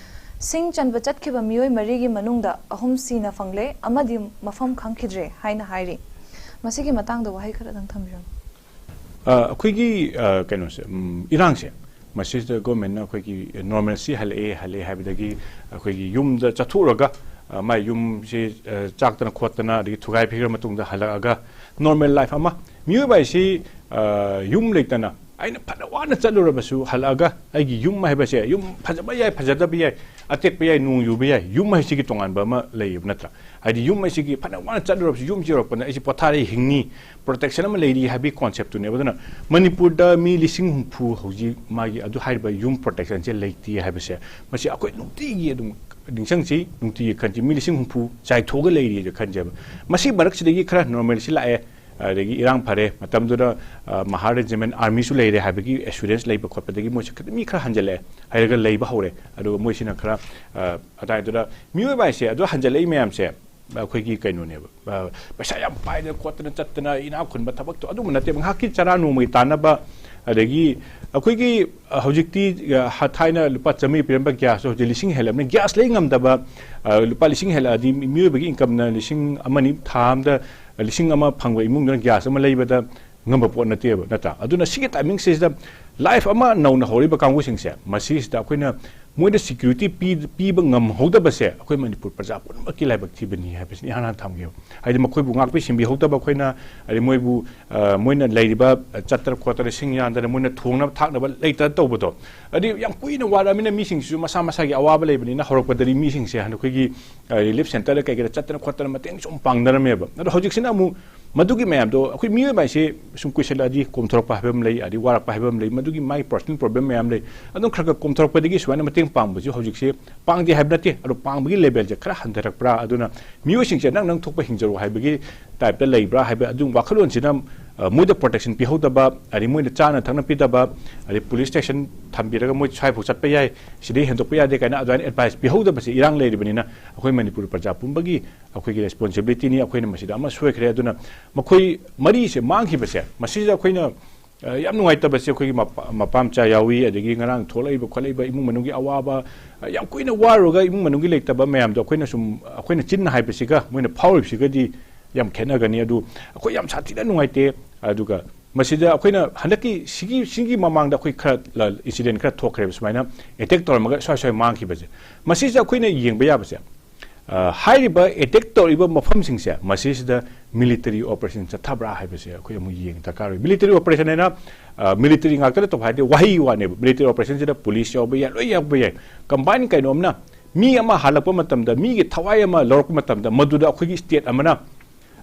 ꯁꯤꯡ ꯆꯟꯕ ꯆꯠꯈꯤꯕ ꯃꯤꯑꯣꯏ ꯃꯔꯤꯒꯤ ꯃꯅꯨꯡꯗ ꯑꯍꯨꯝ ꯁꯤꯅ ꯐꯪꯂꯦ, ꯑꯃꯗꯤ ꯃꯐꯝ ꯈꯪꯈꯤꯗ꯭ꯔꯦ ꯍꯥꯏꯅ ꯍꯥꯏꯔꯤ꯫ ꯃꯁꯤꯒꯤ ꯃꯇꯥꯡꯗ ꯋꯥꯍꯩ ꯈꯔꯗꯪ ꯊꯝꯕꯤꯔꯝꯃꯨ꯫ ꯑꯩꯈꯣꯏꯒꯤ ꯀꯩꯅꯣꯁꯦ, ꯏꯔꯥꯡꯁꯦ, ꯃꯁꯤꯁꯤꯗ ꯒꯣꯔꯃꯦꯟꯅ ꯑꯩꯈꯣꯏꯒꯤ ꯅꯣꯔꯃꯦꯜꯁꯤ ꯍꯜꯂꯛꯑꯦ, ꯍꯜꯂꯛꯑꯦ ꯍꯥꯏꯕꯗꯒꯤ ꯑꯩꯈꯣꯏꯒꯤ ꯌꯨꯝꯗ ꯆꯠꯊꯣꯛꯎꯔꯒ ꯃꯥꯏ ꯌꯨꯝꯁꯤ ꯆꯥꯛꯇꯅ ꯈꯣꯠꯇꯅ ꯑꯗꯒꯤ ꯊꯨꯒꯥꯏ ꯐꯩꯈ꯭ꯔ ꯃꯇꯨꯡꯗ ꯍꯜꯂꯛꯑꯒ ꯅꯣꯔꯃꯦꯜ ꯂꯥꯏꯐ ꯑꯃ, ꯃꯤꯑꯣꯏꯕ ꯍꯥꯏꯁꯤ ꯌꯨꯝ ꯂꯩꯇꯅ ꯑꯩꯅ ꯐꯅ ꯋꯥꯅ ꯆꯠꯂꯨꯔꯕꯁꯨ ꯍꯜꯂꯛꯑꯒ ꯑꯩꯒꯤ ꯌꯨꯝ ꯍꯥꯏꯕꯁꯦ, ꯌꯨꯝ ꯐꯖꯕ ꯌꯥꯏ, ꯐꯖꯗꯕ ꯌꯥꯏ, ꯑꯇꯦꯛꯄ ꯌꯥꯏ, ꯅꯣꯡ ꯌꯨꯕ ꯌꯥꯏ, ꯌꯨꯝ ꯍꯥꯏꯁꯤꯒꯤ ꯇꯣꯉꯥꯟꯕ ꯑꯃ ꯂꯩꯌꯦꯕ ꯅꯠꯇ꯭ꯔꯥ? ꯍꯥꯏꯗꯤ ꯌꯨꯝ ꯍꯥꯏꯁꯤꯒꯤ ꯐꯅ ꯋꯥꯅ ꯆꯠꯂꯨꯔꯕꯁꯨ ꯌꯨꯝꯁꯤ ꯌꯧꯔꯛꯄꯗ ꯑꯩꯁꯤ ꯄꯣꯊꯥꯔꯦ, ꯍꯤꯡꯅꯤ, ꯄ꯭ꯔꯣꯇꯦꯛꯁꯟ ꯑꯃ ꯂꯩꯔꯤ ꯍꯥꯏꯕꯒꯤ ꯀꯣꯟꯁꯦꯞꯇꯨꯅꯦꯕ꯫ ꯑꯗꯨꯅ ꯃꯅꯤꯄꯨꯔꯗ ꯃꯤ ꯂꯤꯁꯤꯡ ꯍꯨꯝꯐꯨ ꯍꯧꯖꯤꯛ ꯃꯥꯒꯤ ꯑꯗꯨ ꯍꯥꯏꯔꯤꯕ ꯌꯨꯝ ꯄ꯭ꯔꯣꯇꯦꯛꯁꯟꯁꯦ ꯂꯩꯇꯦ ꯍꯥꯏꯕꯁꯦ, ꯃꯁꯤ ꯑꯩꯈꯣꯏ ꯅꯨꯡꯇꯤꯒꯤ ꯑꯗꯨꯝ ꯅꯤꯡꯁꯤꯡꯁꯤ, ꯅꯨꯡꯇꯤꯒꯤ ꯈꯟꯁꯤ, ꯃꯤ ꯂꯤꯁꯤꯡ ꯍꯨꯝꯐꯨ ꯆꯥꯏꯊꯣꯛꯑꯒ ꯂꯩꯔꯤꯁꯦ ꯈꯟꯁꯦꯕ꯫ ꯃꯁꯤ ꯃꯔꯛꯁꯤꯗꯒꯤ ꯈꯔ ꯅꯣꯔꯃꯦꯜꯁꯤ ꯂꯥꯛꯑꯦ, ꯑꯗꯒꯤ ꯏꯔꯥꯡ ꯐꯔꯦ, ꯃꯇꯝꯗꯨꯗ ꯃꯍꯥ ꯔꯦꯖꯤꯃꯦꯟ ꯑꯥꯔꯃꯤꯁꯨ ꯂꯩꯔꯦ ꯍꯥꯏꯕꯒꯤ ꯑꯦꯁꯨꯔꯦꯟꯁ ꯂꯩꯕ ꯈꯣꯠꯄꯗꯒꯤ ꯃꯣꯏꯁꯦ ꯈꯤꯇꯪ, ꯃꯤ ꯈꯔ ꯍꯟꯖꯜꯂꯛꯑꯦ, ꯍꯥꯏꯔꯒ ꯂꯩꯕ ꯍꯧꯔꯦ꯫ ꯑꯗꯨꯒ ꯃꯣꯏꯁꯤꯅ ꯈꯔ, ꯑꯗꯥꯏꯗꯨꯗ ꯃꯤꯑꯣꯏꯕ ꯍꯥꯏꯁꯦ ꯑꯗꯨ ꯍꯟꯖꯜꯂꯛꯏ ꯃꯌꯥꯝꯁꯦ ꯑꯩꯈꯣꯏꯒꯤ ꯀꯩꯅꯣꯅꯦꯕ, ꯄꯩꯁꯥ ꯌꯥꯝ ꯄꯥꯏꯗꯅ ꯈꯣꯠꯇꯅ ꯆꯠꯇꯅ ꯏꯅꯥꯛ ꯈꯨꯟꯕ ꯊꯕꯛꯇꯣ ꯑꯗꯨꯝꯕ ꯅꯠꯇꯦꯕ꯫ ꯉꯥꯏꯍꯥꯛꯀꯤ ꯆꯔꯥ ꯅꯣꯡꯃꯒꯤ ꯇꯥꯟꯅꯕ, ꯑꯗꯒꯤ ꯑꯩꯈꯣꯏꯒꯤ ꯍꯧꯖꯤꯛꯇꯤ ꯊꯥꯏꯅ ꯂꯨꯄꯥ ꯆꯥꯃꯔꯤ ꯄꯤꯔꯝꯕ ꯒ꯭ꯌꯥꯁꯇꯣ ꯍꯧꯖꯤꯛ ꯂꯤꯁꯤꯡ ꯍꯦꯜꯂꯕꯅꯤ꯫ ꯒ꯭ꯌꯥꯁ ꯂꯩ ꯉꯝꯗꯕ, ꯂꯨꯄꯥ ꯂꯤꯁꯤꯡ ꯍꯦꯜꯂꯛꯑꯗꯤ ꯃꯤꯑꯣꯏꯕꯒꯤ ꯏꯟꯀꯝꯅ ꯂꯤꯁꯤꯡ ꯑꯃꯅꯤ, ꯊꯥ ꯑꯃꯗ ꯂꯤꯁꯤꯡ ꯑꯃ ꯐꯪꯕ ꯏꯃꯨꯡꯗꯨꯅ ꯒ꯭ꯌꯥꯁ ꯑꯃ ꯂꯩꯕꯗ ꯉꯝꯕ ꯄꯣꯠ ꯅꯠꯇꯦꯕ, ꯅꯠꯇ꯭ꯔꯥ? ꯑꯗꯨꯅ ꯁꯤꯒꯤ ꯇꯥꯏꯃꯤꯡꯁꯤꯗ ꯂꯥꯏꯐ ꯑꯃ ꯅꯧꯅ ꯍꯧꯔꯤꯕ ꯀꯥꯡꯕꯨꯁꯤꯡꯁꯦ, ꯃꯁꯤꯁꯤꯗ ꯑꯩꯈꯣꯏꯅ ꯃꯣꯏꯗ ꯁꯤꯀ꯭ꯌꯨꯔꯤꯇꯤ ꯄꯤꯕ ꯉꯝꯍꯧꯗꯕꯁꯦ ꯑꯩꯈꯣꯏ ꯃꯅꯤꯄꯨꯔ ꯄ꯭ꯔꯖꯥ ꯄꯨꯝꯅꯃꯛꯀꯤ ꯂꯥꯏꯕꯛ ꯊꯤꯕꯅꯤ ꯍꯥꯏꯕꯁꯤꯅꯤ ꯏꯍꯥꯟ ꯍꯥꯟꯅ ꯊꯝꯒꯦꯕ꯫ ꯍꯥꯏꯗꯤ ꯃꯈꯣꯏꯕꯨ ꯉꯥꯛꯄꯤ ꯁꯦꯟꯕꯤꯍꯧꯗꯕ ꯑꯩꯈꯣꯏꯅ, ꯍꯥꯏꯗꯤ ꯃꯣꯏꯕꯨ, ꯃꯣꯏꯅ ꯂꯩꯔꯤꯕ ꯆꯠꯇꯅ ꯈꯣꯠꯇꯅ ꯁꯤꯡ ꯌꯥꯟꯗꯅ ꯃꯣꯏꯅ ꯊꯣꯡꯅꯕ ꯊꯥꯛꯅꯕ ꯂꯩꯇ ꯇꯧꯕꯗꯣ꯫ ꯑꯗꯩ ꯌꯥꯝ ꯀꯨꯏꯅ ꯋꯥꯔꯛꯑꯃꯤꯅ ꯃꯤꯁꯤꯡꯁꯤꯁꯨ ꯃꯁꯥ ꯃꯁꯥꯒꯤ ꯑꯋꯥꯕ ꯂꯩꯕꯅꯤꯅ ꯍꯧꯔꯛꯄꯗꯗꯤ ꯃꯤꯁꯤꯡꯁꯦ ꯍꯥꯟꯅ ꯑꯩꯈꯣꯏꯒꯤ ꯔꯤꯂꯤꯐ ꯁꯦꯟꯇꯔꯗ ꯀꯩꯀꯩꯗ ꯆꯠꯇꯅ ꯈꯣꯠꯇꯅ ꯃꯇꯦꯡ ꯁꯨꯝ ꯄꯥꯡꯅꯔꯝꯃꯦꯕ꯫ ꯑꯗꯣ ꯍꯧꯖꯤꯛꯁꯤꯅ ꯑꯃꯨꯛ ꯃꯗꯨꯒꯤ ꯃꯌꯥꯝꯗꯣ ꯑꯩꯈꯣꯏ ꯃꯤꯑꯣꯏꯕ ꯍꯥꯏꯁꯦ ꯁꯨꯝ ꯀꯨꯏꯁꯜꯂꯛꯑꯗꯤ ꯀꯣꯝꯊꯣꯔꯛꯄ ꯍꯥꯏꯕ ꯑꯃ ꯂꯩ, ꯑꯗꯩ ꯋꯥꯔꯛꯄ ꯍꯥꯏꯕ ꯑꯃ ꯂꯩ, ꯃꯗꯨꯒꯤ ꯃꯥꯒꯤ ꯄꯔꯁꯣꯅꯦꯜ ꯄ꯭ꯔꯣꯕ꯭ꯂꯦꯝ ꯃꯌꯥꯝ ꯂꯩ꯫ ꯑꯗꯨꯝ ꯈꯔ ꯈꯔ ꯀꯣꯝꯊꯣꯔꯛꯄꯗꯒꯤ ꯁꯨꯃꯥꯏꯅ ꯃꯇꯦꯡ ꯄꯥꯡꯕꯁꯤ ꯍꯧꯖꯤꯛꯁꯦ ꯄꯥꯡꯗꯦ ꯍꯥꯏꯕ ꯅꯠꯇꯦ, ꯑꯗꯣ ꯄꯥꯡꯕꯒꯤ ꯂꯦꯚꯦꯜꯁꯦ ꯈꯔ ꯍꯟꯊꯔꯛꯄ꯭ꯔꯥ, ꯑꯗꯨꯅ ꯃꯤꯑꯣꯏꯁꯤꯡꯁꯦ ꯅꯪ ꯅꯪ ꯊꯣꯛꯄ ꯍꯤꯡꯖꯔꯣ ꯍꯥꯏꯕꯒꯤ ꯇꯥꯏꯞꯇ ꯂꯩꯕ꯭ꯔꯥ ꯍꯥꯏꯕ ꯑꯗꯨꯝ ꯋꯥꯈꯜꯂꯣꯟꯁꯤꯅ, ꯃꯣꯏꯗ ꯄ꯭ꯔꯣꯇꯦꯛꯁꯟ ꯄꯤꯍꯧꯗꯕ, ꯑꯗꯩ ꯃꯣꯏꯅ ꯆꯥꯅ ꯊꯛꯅ ꯄꯤꯗꯕ, ꯑꯗꯩ ꯄꯨꯂꯤꯁ ꯁ꯭ꯇꯦꯁꯟ ꯊꯝꯕꯤꯔꯒ ꯃꯣꯏ ꯁ꯭ꯋꯥꯏꯐꯥꯎ ꯆꯠꯄ ꯌꯥꯏ, ꯁꯤꯗꯩ ꯍꯦꯟꯗꯣꯛꯄ ꯌꯥꯗꯦ ꯀꯥꯏꯅ ꯑꯗꯨꯃꯥꯏꯅ ꯑꯦꯗꯚꯥꯏꯁ ꯄꯤꯍꯧꯗꯕꯁꯦ ꯏꯔꯥꯡ ꯂꯩꯔꯤꯕꯅꯤꯅ ꯑꯩꯈꯣꯏ ꯃꯅꯤꯄꯨꯔ ꯄ꯭ꯔꯖꯥ ꯄꯨꯝꯕꯒꯤ ꯑꯩꯈꯣꯏꯒꯤ ꯔꯦꯁꯄꯣꯟꯁꯤꯕꯤꯂꯤꯇꯤꯅꯤ꯫ ꯑꯩꯈꯣꯏꯅ ꯃꯁꯤꯗ ꯑꯃ ꯁꯣꯏꯈ꯭ꯔꯦ꯫ ꯑꯗꯨꯅ ꯃꯈꯣꯏ ꯃꯔꯤꯁꯦ ꯃꯥꯡꯈꯤꯕꯁꯦ, ꯃꯁꯤꯗ ꯑꯩꯈꯣꯏꯅ, ꯑ, ꯌꯥꯝ ꯅꯨꯡꯉꯥꯏꯇꯕꯁꯦ ꯑꯩꯈꯣꯏꯒꯤ ꯃꯄꯥ-, ꯃꯄꯥ ꯃꯆꯥ ꯌꯥꯎꯏ, ꯑꯗꯒꯤ ꯉꯔꯥꯡ ꯊꯣꯛꯂꯛꯏꯕ ꯈꯣꯠꯂꯛꯏꯕ ꯏꯃꯨꯡ ꯃꯅꯨꯡꯒꯤ ꯑꯋꯥꯕ, ꯑ, ꯌꯥꯝ ꯀꯨꯏꯅ ꯋꯥꯔꯨꯔꯒ ꯏꯃꯨꯡ ꯃꯅꯨꯡꯒꯤ ꯂꯩꯇꯕ ꯃꯌꯥꯝꯗꯣ ꯑꯩꯈꯣꯏꯅ ꯁꯨꯝ, ꯑꯩꯈꯣꯏꯅ ꯆꯤꯟꯅ ꯍꯥꯏꯕꯁꯤꯒ ꯃꯣꯏꯅ ꯐꯥꯎꯔꯤꯕꯁꯤꯒꯗꯤ ꯌꯥꯝ ꯈꯦꯠꯅꯒꯅꯤ꯫ ꯑꯗꯨ ꯑꯩꯈꯣꯏ ꯌꯥꯝ ꯁꯥꯊꯤꯅ ꯅꯨꯡꯉꯥꯏꯇꯦ꯫ ꯑꯗꯨꯒ ꯃꯁꯤꯗ ꯑꯩꯈꯣꯏꯅ ꯍꯟꯗꯛꯀꯤ ꯁꯤꯒꯤ, ꯁꯤꯒꯤ ꯃꯃꯥꯡꯗ ꯑꯩꯈꯣꯏ ꯈꯔ ꯂ-, ꯏꯟꯁꯤꯗꯦꯟ ꯈꯔ ꯊꯣꯛꯈ꯭ꯔꯦꯕ, ꯁꯨꯃꯥꯏꯅ ꯑꯦꯇꯦꯛ ꯇꯧꯔꯝꯃꯒ ꯁ꯭ꯋꯥꯏ ꯁ꯭ꯋꯥꯏ ꯃꯥꯡꯈꯤꯕꯁꯦ꯫ ꯃꯁꯤꯁꯦ ꯑꯩꯈꯣꯏꯅ ꯌꯦꯡꯕ ꯌꯥꯕꯁꯦ, ꯑ, ꯍꯥꯏꯔꯤꯕ ꯑꯦꯇꯦꯛ ꯇꯧꯔꯤꯕ ꯃꯐꯝꯁꯤꯡꯁꯦ ꯃꯁꯤꯁꯤꯗ ꯃꯤꯂꯤꯇꯔꯤ ꯑꯣꯄꯔꯦꯁꯟ ꯆꯠꯊꯕ꯭ꯔꯥ ꯍꯥꯏꯕꯁꯦ ꯑꯩꯈꯣꯏ ꯑꯃꯨꯛ ꯌꯦꯡ ꯗꯔꯀꯥꯔ ꯑꯣꯏ꯫ ꯃꯤꯂꯤꯇꯔꯤ ꯑꯣꯄꯔꯦꯁꯟ ꯍꯥꯏꯅ, ꯑ, ꯃꯤꯂꯤꯇꯔꯤ ꯉꯥꯛꯇ ꯅꯠꯇꯕ ꯍꯥꯏꯗꯤ ꯋꯥꯍꯩ ꯋꯥꯅꯦꯕ꯫ ꯃꯤꯂꯤꯇꯔꯤ ꯑꯣꯄꯔꯦꯁꯟꯁꯤꯗ ꯄꯨꯂꯤꯁ ꯌꯥꯎꯕ ꯌꯥꯏ, ꯂꯣꯏ ꯌꯥꯎꯕ ꯌꯥꯏ꯫ ꯀꯝꯕꯥꯏꯟ ꯀꯩꯅꯣꯝꯅ ꯃꯤ ꯑꯃ ꯍꯜꯂꯛꯄ ꯃꯇꯝꯗ, ꯃꯤꯒꯤ ꯊꯋꯥꯏ ꯑꯃ ꯂꯧꯔꯛꯄ ꯃꯇꯝꯗ, ꯃꯗꯨꯗ ꯑꯩꯈꯣꯏꯒꯤ ꯁ꯭ꯇꯦꯠ ꯑꯃꯅ,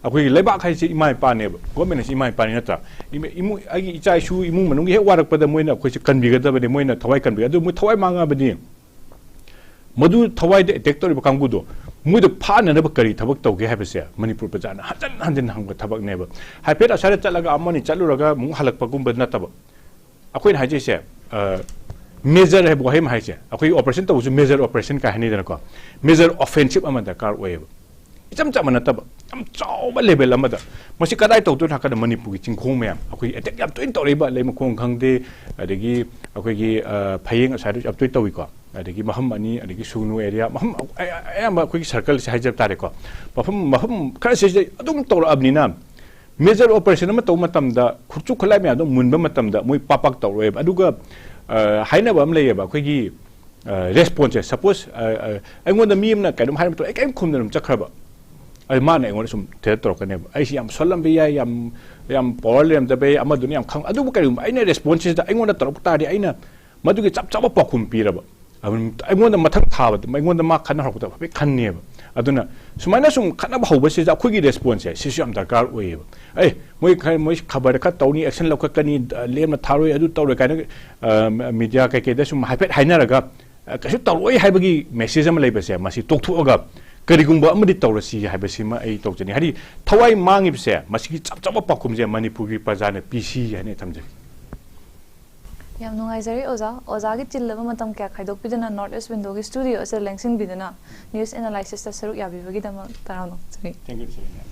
ꯑꯩꯈꯣꯏꯒꯤ ꯂꯩꯕꯥꯛ ꯍꯥꯏꯁꯦ ꯏꯃꯥ ꯏꯄꯥꯅꯦꯕ, ꯒꯣꯔꯃꯦꯟ ꯍꯥꯏꯁꯦ ꯏꯃꯥ ꯏꯄꯥꯅꯤ ꯅꯠꯇ꯭ꯔꯥ? ꯏꯃ-, ꯏꯃꯨꯡ, ꯑꯩꯒꯤ ꯏꯆꯥ ꯏꯁꯨ ꯏꯃꯨꯡ ꯃꯅꯨꯡꯒꯤ ꯍꯦꯛ ꯋꯥꯔꯛꯄꯗ ꯃꯣꯏꯅ ꯑꯩꯈꯣꯏꯁꯦ ꯀꯟꯕꯤꯒꯗꯕꯅꯤ, ꯃꯣꯏꯅ ꯊꯋꯥꯏ ꯀꯟꯕꯤꯒꯗꯕ, ꯃꯣꯏ ꯊꯋꯥꯏ ꯃꯥꯡꯉꯕꯗꯤ ꯃꯗꯨ ꯊꯋꯥꯏꯗ ꯑꯦꯇꯦꯛ ꯇꯧꯔꯤꯕ ꯀꯥꯡꯕꯨꯗꯣ, ꯃꯣꯏꯗꯣ ꯐꯥꯅꯅꯕ ꯀꯔꯤ ꯊꯕꯛ ꯇꯧꯒꯦ ꯍꯥꯏꯕꯁꯦ ꯃꯅꯤꯄꯨꯔ ꯄ꯭ꯔꯖꯥꯅ ꯍꯟꯖꯤꯟ ꯍꯟꯖꯤꯟ ꯍꯪꯕ ꯊꯕꯛꯅꯦꯕ꯫ ꯍꯥꯏꯐꯦꯠ ꯑꯁ꯭ꯋꯥꯏꯗ ꯆꯠꯂꯒ ꯑꯃꯅꯤ ꯆꯠꯂꯨꯔꯒ ꯑꯃꯨꯛ ꯍꯜꯂꯛꯄꯒꯨꯝꯕ ꯅꯠꯇꯕ, ꯑꯩꯈꯣꯏꯅ ꯍꯥꯏꯖꯩꯁꯦ, ꯃꯦꯖꯔ ꯍꯥꯏꯕ ꯋꯥꯍꯩ ꯑꯃ ꯍꯥꯏꯁꯦ, ꯑꯩꯈꯣꯏꯒꯤ ꯑꯣꯄꯔꯦꯁꯟ ꯇꯧꯕꯁꯨ ꯃꯦꯖꯔ ꯑꯣꯄꯔꯦꯁꯟ ꯀꯥꯏ ꯍꯥꯏꯅꯩꯗꯅꯀꯣ꯫ ꯃꯦꯖꯔ ꯑꯣꯐꯦꯟꯁꯤꯞ ꯑꯃ ꯗꯔꯀꯥꯔ ꯑꯣꯏꯌꯦꯕ꯫ ꯏꯆꯝ ꯆꯝꯕ ꯅꯠꯇꯕ, ꯌꯥꯝ ꯆꯥꯎꯕ ꯂꯦꯚꯦꯜ ꯑꯃꯗ꯫ ꯃꯁꯤ ꯀꯗꯥꯏ ꯇꯧꯗꯣꯏꯅꯣ ꯍꯥꯏꯔꯀꯥꯟꯗ ꯃꯅꯤꯄꯨꯔꯒꯤ ꯆꯤꯡꯈꯣꯡ ꯃꯌꯥꯝ, ꯑꯩꯈꯣꯏꯒꯤ ꯑꯦꯇꯦꯛ ꯌꯥꯝ ꯇꯣꯏꯅ ꯇꯧꯔꯛꯏꯕ ꯂꯩꯃꯈꯣꯡ ꯈꯪꯗꯦ, ꯑꯗꯒꯤ ꯑꯩꯈꯣꯏꯒꯤ, ꯑ, ꯐꯌꯦꯡ ꯑꯁ꯭ꯋꯥꯏꯗꯁꯨ ꯌꯥꯝ ꯇꯣꯏꯅ ꯇꯧꯏꯀꯣ꯫ ꯑꯗꯒꯤ ꯃꯐꯝ ꯑꯅꯤ, ꯑꯗꯒꯤ ꯁꯨꯒꯅꯨ ꯑꯦꯔꯤꯌꯥ, ꯃꯐꯝ ꯑꯌꯥꯝꯕ ꯑꯩꯈꯣꯏꯒꯤ ꯁꯔꯀꯜꯁꯦ ꯍꯥꯏꯖꯕ ꯇꯥꯔꯦꯀꯣ꯫ ꯃꯐꯝ, ꯃꯐꯝ ꯈꯔꯁꯤꯗ ꯑꯗꯨꯝ ꯇꯧꯔꯛꯑꯕꯅꯤꯅ, ꯃꯦꯖꯔ ꯑꯣꯄꯔꯦꯁꯟ ꯑꯃ ꯇꯧꯕ ꯃꯇꯝꯗ ꯈꯨꯠꯁꯨ ꯈꯨꯠꯂꯥꯏ ꯃꯌꯥꯝꯗꯣ ꯃꯨꯟꯕ ꯃꯇꯝꯗ ꯃꯣꯏ ꯄꯥꯛ ꯄꯥꯛ ꯇꯧꯔꯛꯑꯣꯏꯕ꯫ ꯑꯗꯨꯒ, ꯑ, ꯍꯥꯏꯅꯕ ꯑꯃ ꯂꯩꯌꯦꯕ, ꯑꯩꯈꯣꯏꯒꯤ, ꯑ, ꯔꯦꯁꯄꯣꯟꯁꯁꯦ꯫ ꯁꯄꯣꯁ, ꯑ, ꯑ, ꯑꯩꯉꯣꯟꯗ ꯃꯤ ꯑꯃꯅ ꯀꯩꯅꯣꯝ ꯍꯥꯏꯔ ꯃꯇꯨꯡꯗ ꯑꯩ ꯀꯔꯤꯝ ꯈꯨꯝꯗꯅ ꯑꯗꯨꯝ ꯆꯠꯈ꯭ꯔꯕ, ꯑꯗꯨ ꯃꯥꯅ ꯑꯩꯉꯣꯟꯗ ꯁꯨꯝ ꯊ꯭ꯔꯦꯠ ꯇꯧꯔꯛꯀꯅꯦꯕ꯫ ꯑꯩꯁꯤ ꯌꯥꯝ ꯁꯣꯜꯂꯝꯕ ꯌꯥꯏ, ꯌꯥꯝ, ꯌꯥꯝ ꯄꯋꯥꯔ ꯂꯩꯔꯝꯗꯕ ꯌꯥꯏ, ꯑꯃꯗꯨꯅ ꯌꯥꯝ ꯈꯪ-, ꯑꯗꯨꯕꯨ ꯀꯔꯤꯒꯨꯝꯕ ꯑꯩꯅ ꯔꯦꯁꯄꯣꯟꯁꯁꯤꯗ ꯑꯩꯉꯣꯟꯗ ꯇꯧꯔꯛꯄ ꯇꯥꯔꯗꯤ, ꯑꯩꯅ ꯃꯗꯨꯒꯤ ꯆꯞ ꯆꯥꯕ ꯄꯥꯎꯈꯨꯝ ꯄꯤꯔꯕ, ꯑꯗꯨꯝ ꯑꯩꯉꯣꯟꯗ ꯃꯊꯪ ꯊꯥꯕꯗ, ꯑꯩꯉꯣꯟꯗ ꯃꯥ ꯈꯠꯅ ꯍꯧꯔꯛꯄꯗ ꯍꯥꯏꯐꯦꯠ ꯈꯟꯅꯦꯕ꯫ ꯑꯗꯨꯅ ꯁꯨꯃꯥꯏꯅ ꯁꯨꯝ ꯈꯠꯅꯕ ꯍꯧꯕꯁꯤꯗ ꯑꯩꯈꯣꯏꯒꯤ ꯔꯦꯁꯄꯣꯟꯁꯁꯦ ꯁꯤꯁꯨ ꯌꯥꯝ ꯗꯔꯀꯥꯔ ꯑꯣꯏꯌꯦꯕ꯫ ꯑꯦ, ꯃꯣꯏ ꯈꯔ, ꯃꯣꯏ ꯈꯕꯔꯗ ꯈꯔ ꯇꯧꯅꯤ, ꯑꯦꯛꯁꯟ ꯂꯧꯈꯠꯀꯅꯤ, ꯑ, ꯂꯦꯝꯅ ꯊꯥꯔꯣꯏ, ꯑꯗꯨ ꯇꯧꯔꯣꯏ ꯀꯥꯏꯅ, ꯑ, ꯃꯤꯗꯤꯌꯥ ꯀꯩꯀꯩꯗ ꯁꯨꯝ ꯍꯥꯏꯐꯦꯠ ꯍꯥꯏꯅꯔꯒ, ꯑ, ꯀꯩꯁꯨ ꯇꯧꯔꯣꯏ ꯍꯥꯏꯕꯒꯤ ꯃꯦꯁꯦꯖ ꯑꯃ ꯂꯩꯕꯁꯦ, ꯃꯁꯤ ꯇꯣꯛꯊꯣꯛꯑꯒ ꯀꯔꯤꯒꯨꯝꯕ ꯑꯃꯗꯤ ꯇꯧꯔꯁꯤ ꯍꯥꯏꯕꯁꯤꯃ ꯑꯩ ꯇꯧꯖꯅꯤꯡꯉꯤ꯫ ꯍꯥꯏꯗꯤ ꯊꯋꯥꯏ ꯃꯥꯡꯉꯤꯕꯁꯦ, ꯃꯁꯤꯒꯤ ꯆꯞ ꯆꯥꯕ ꯄꯥꯎꯈꯨꯝꯁꯦ ꯃꯅꯤꯄꯨꯔꯒꯤ ꯄ꯭ꯔꯖꯥꯅ ꯄꯤꯁꯤ ꯍꯥꯏꯅ ꯊꯝꯖꯒꯦ꯫ ꯌꯥꯝ ꯅꯨꯡꯉꯥꯏꯖꯔꯦ ꯑꯣꯖꯥ꯫ ꯑꯣꯖꯥꯒꯤ ꯆꯤꯜꯂꯕ ꯃꯇꯝ ꯀꯌꯥ ꯈꯥꯏꯗꯣꯛꯄꯤꯗꯨꯅ North East Window ꯒꯤ ꯁ꯭ꯇꯨꯗꯤꯑꯣ ꯑꯁꯤꯗ ꯂꯦꯡꯁꯤꯟꯕꯤꯗꯨꯅ ꯅ꯭ꯌꯨꯁ ꯑꯦꯅꯥꯂꯥꯏꯁꯤꯁꯇ ꯁꯔꯨꯛ ꯌꯥꯕꯤꯕꯒꯤꯗꯃꯛ ꯇꯔꯥꯝꯅ ꯑꯣꯛꯆꯔꯤ꯫ Thank you, Serena.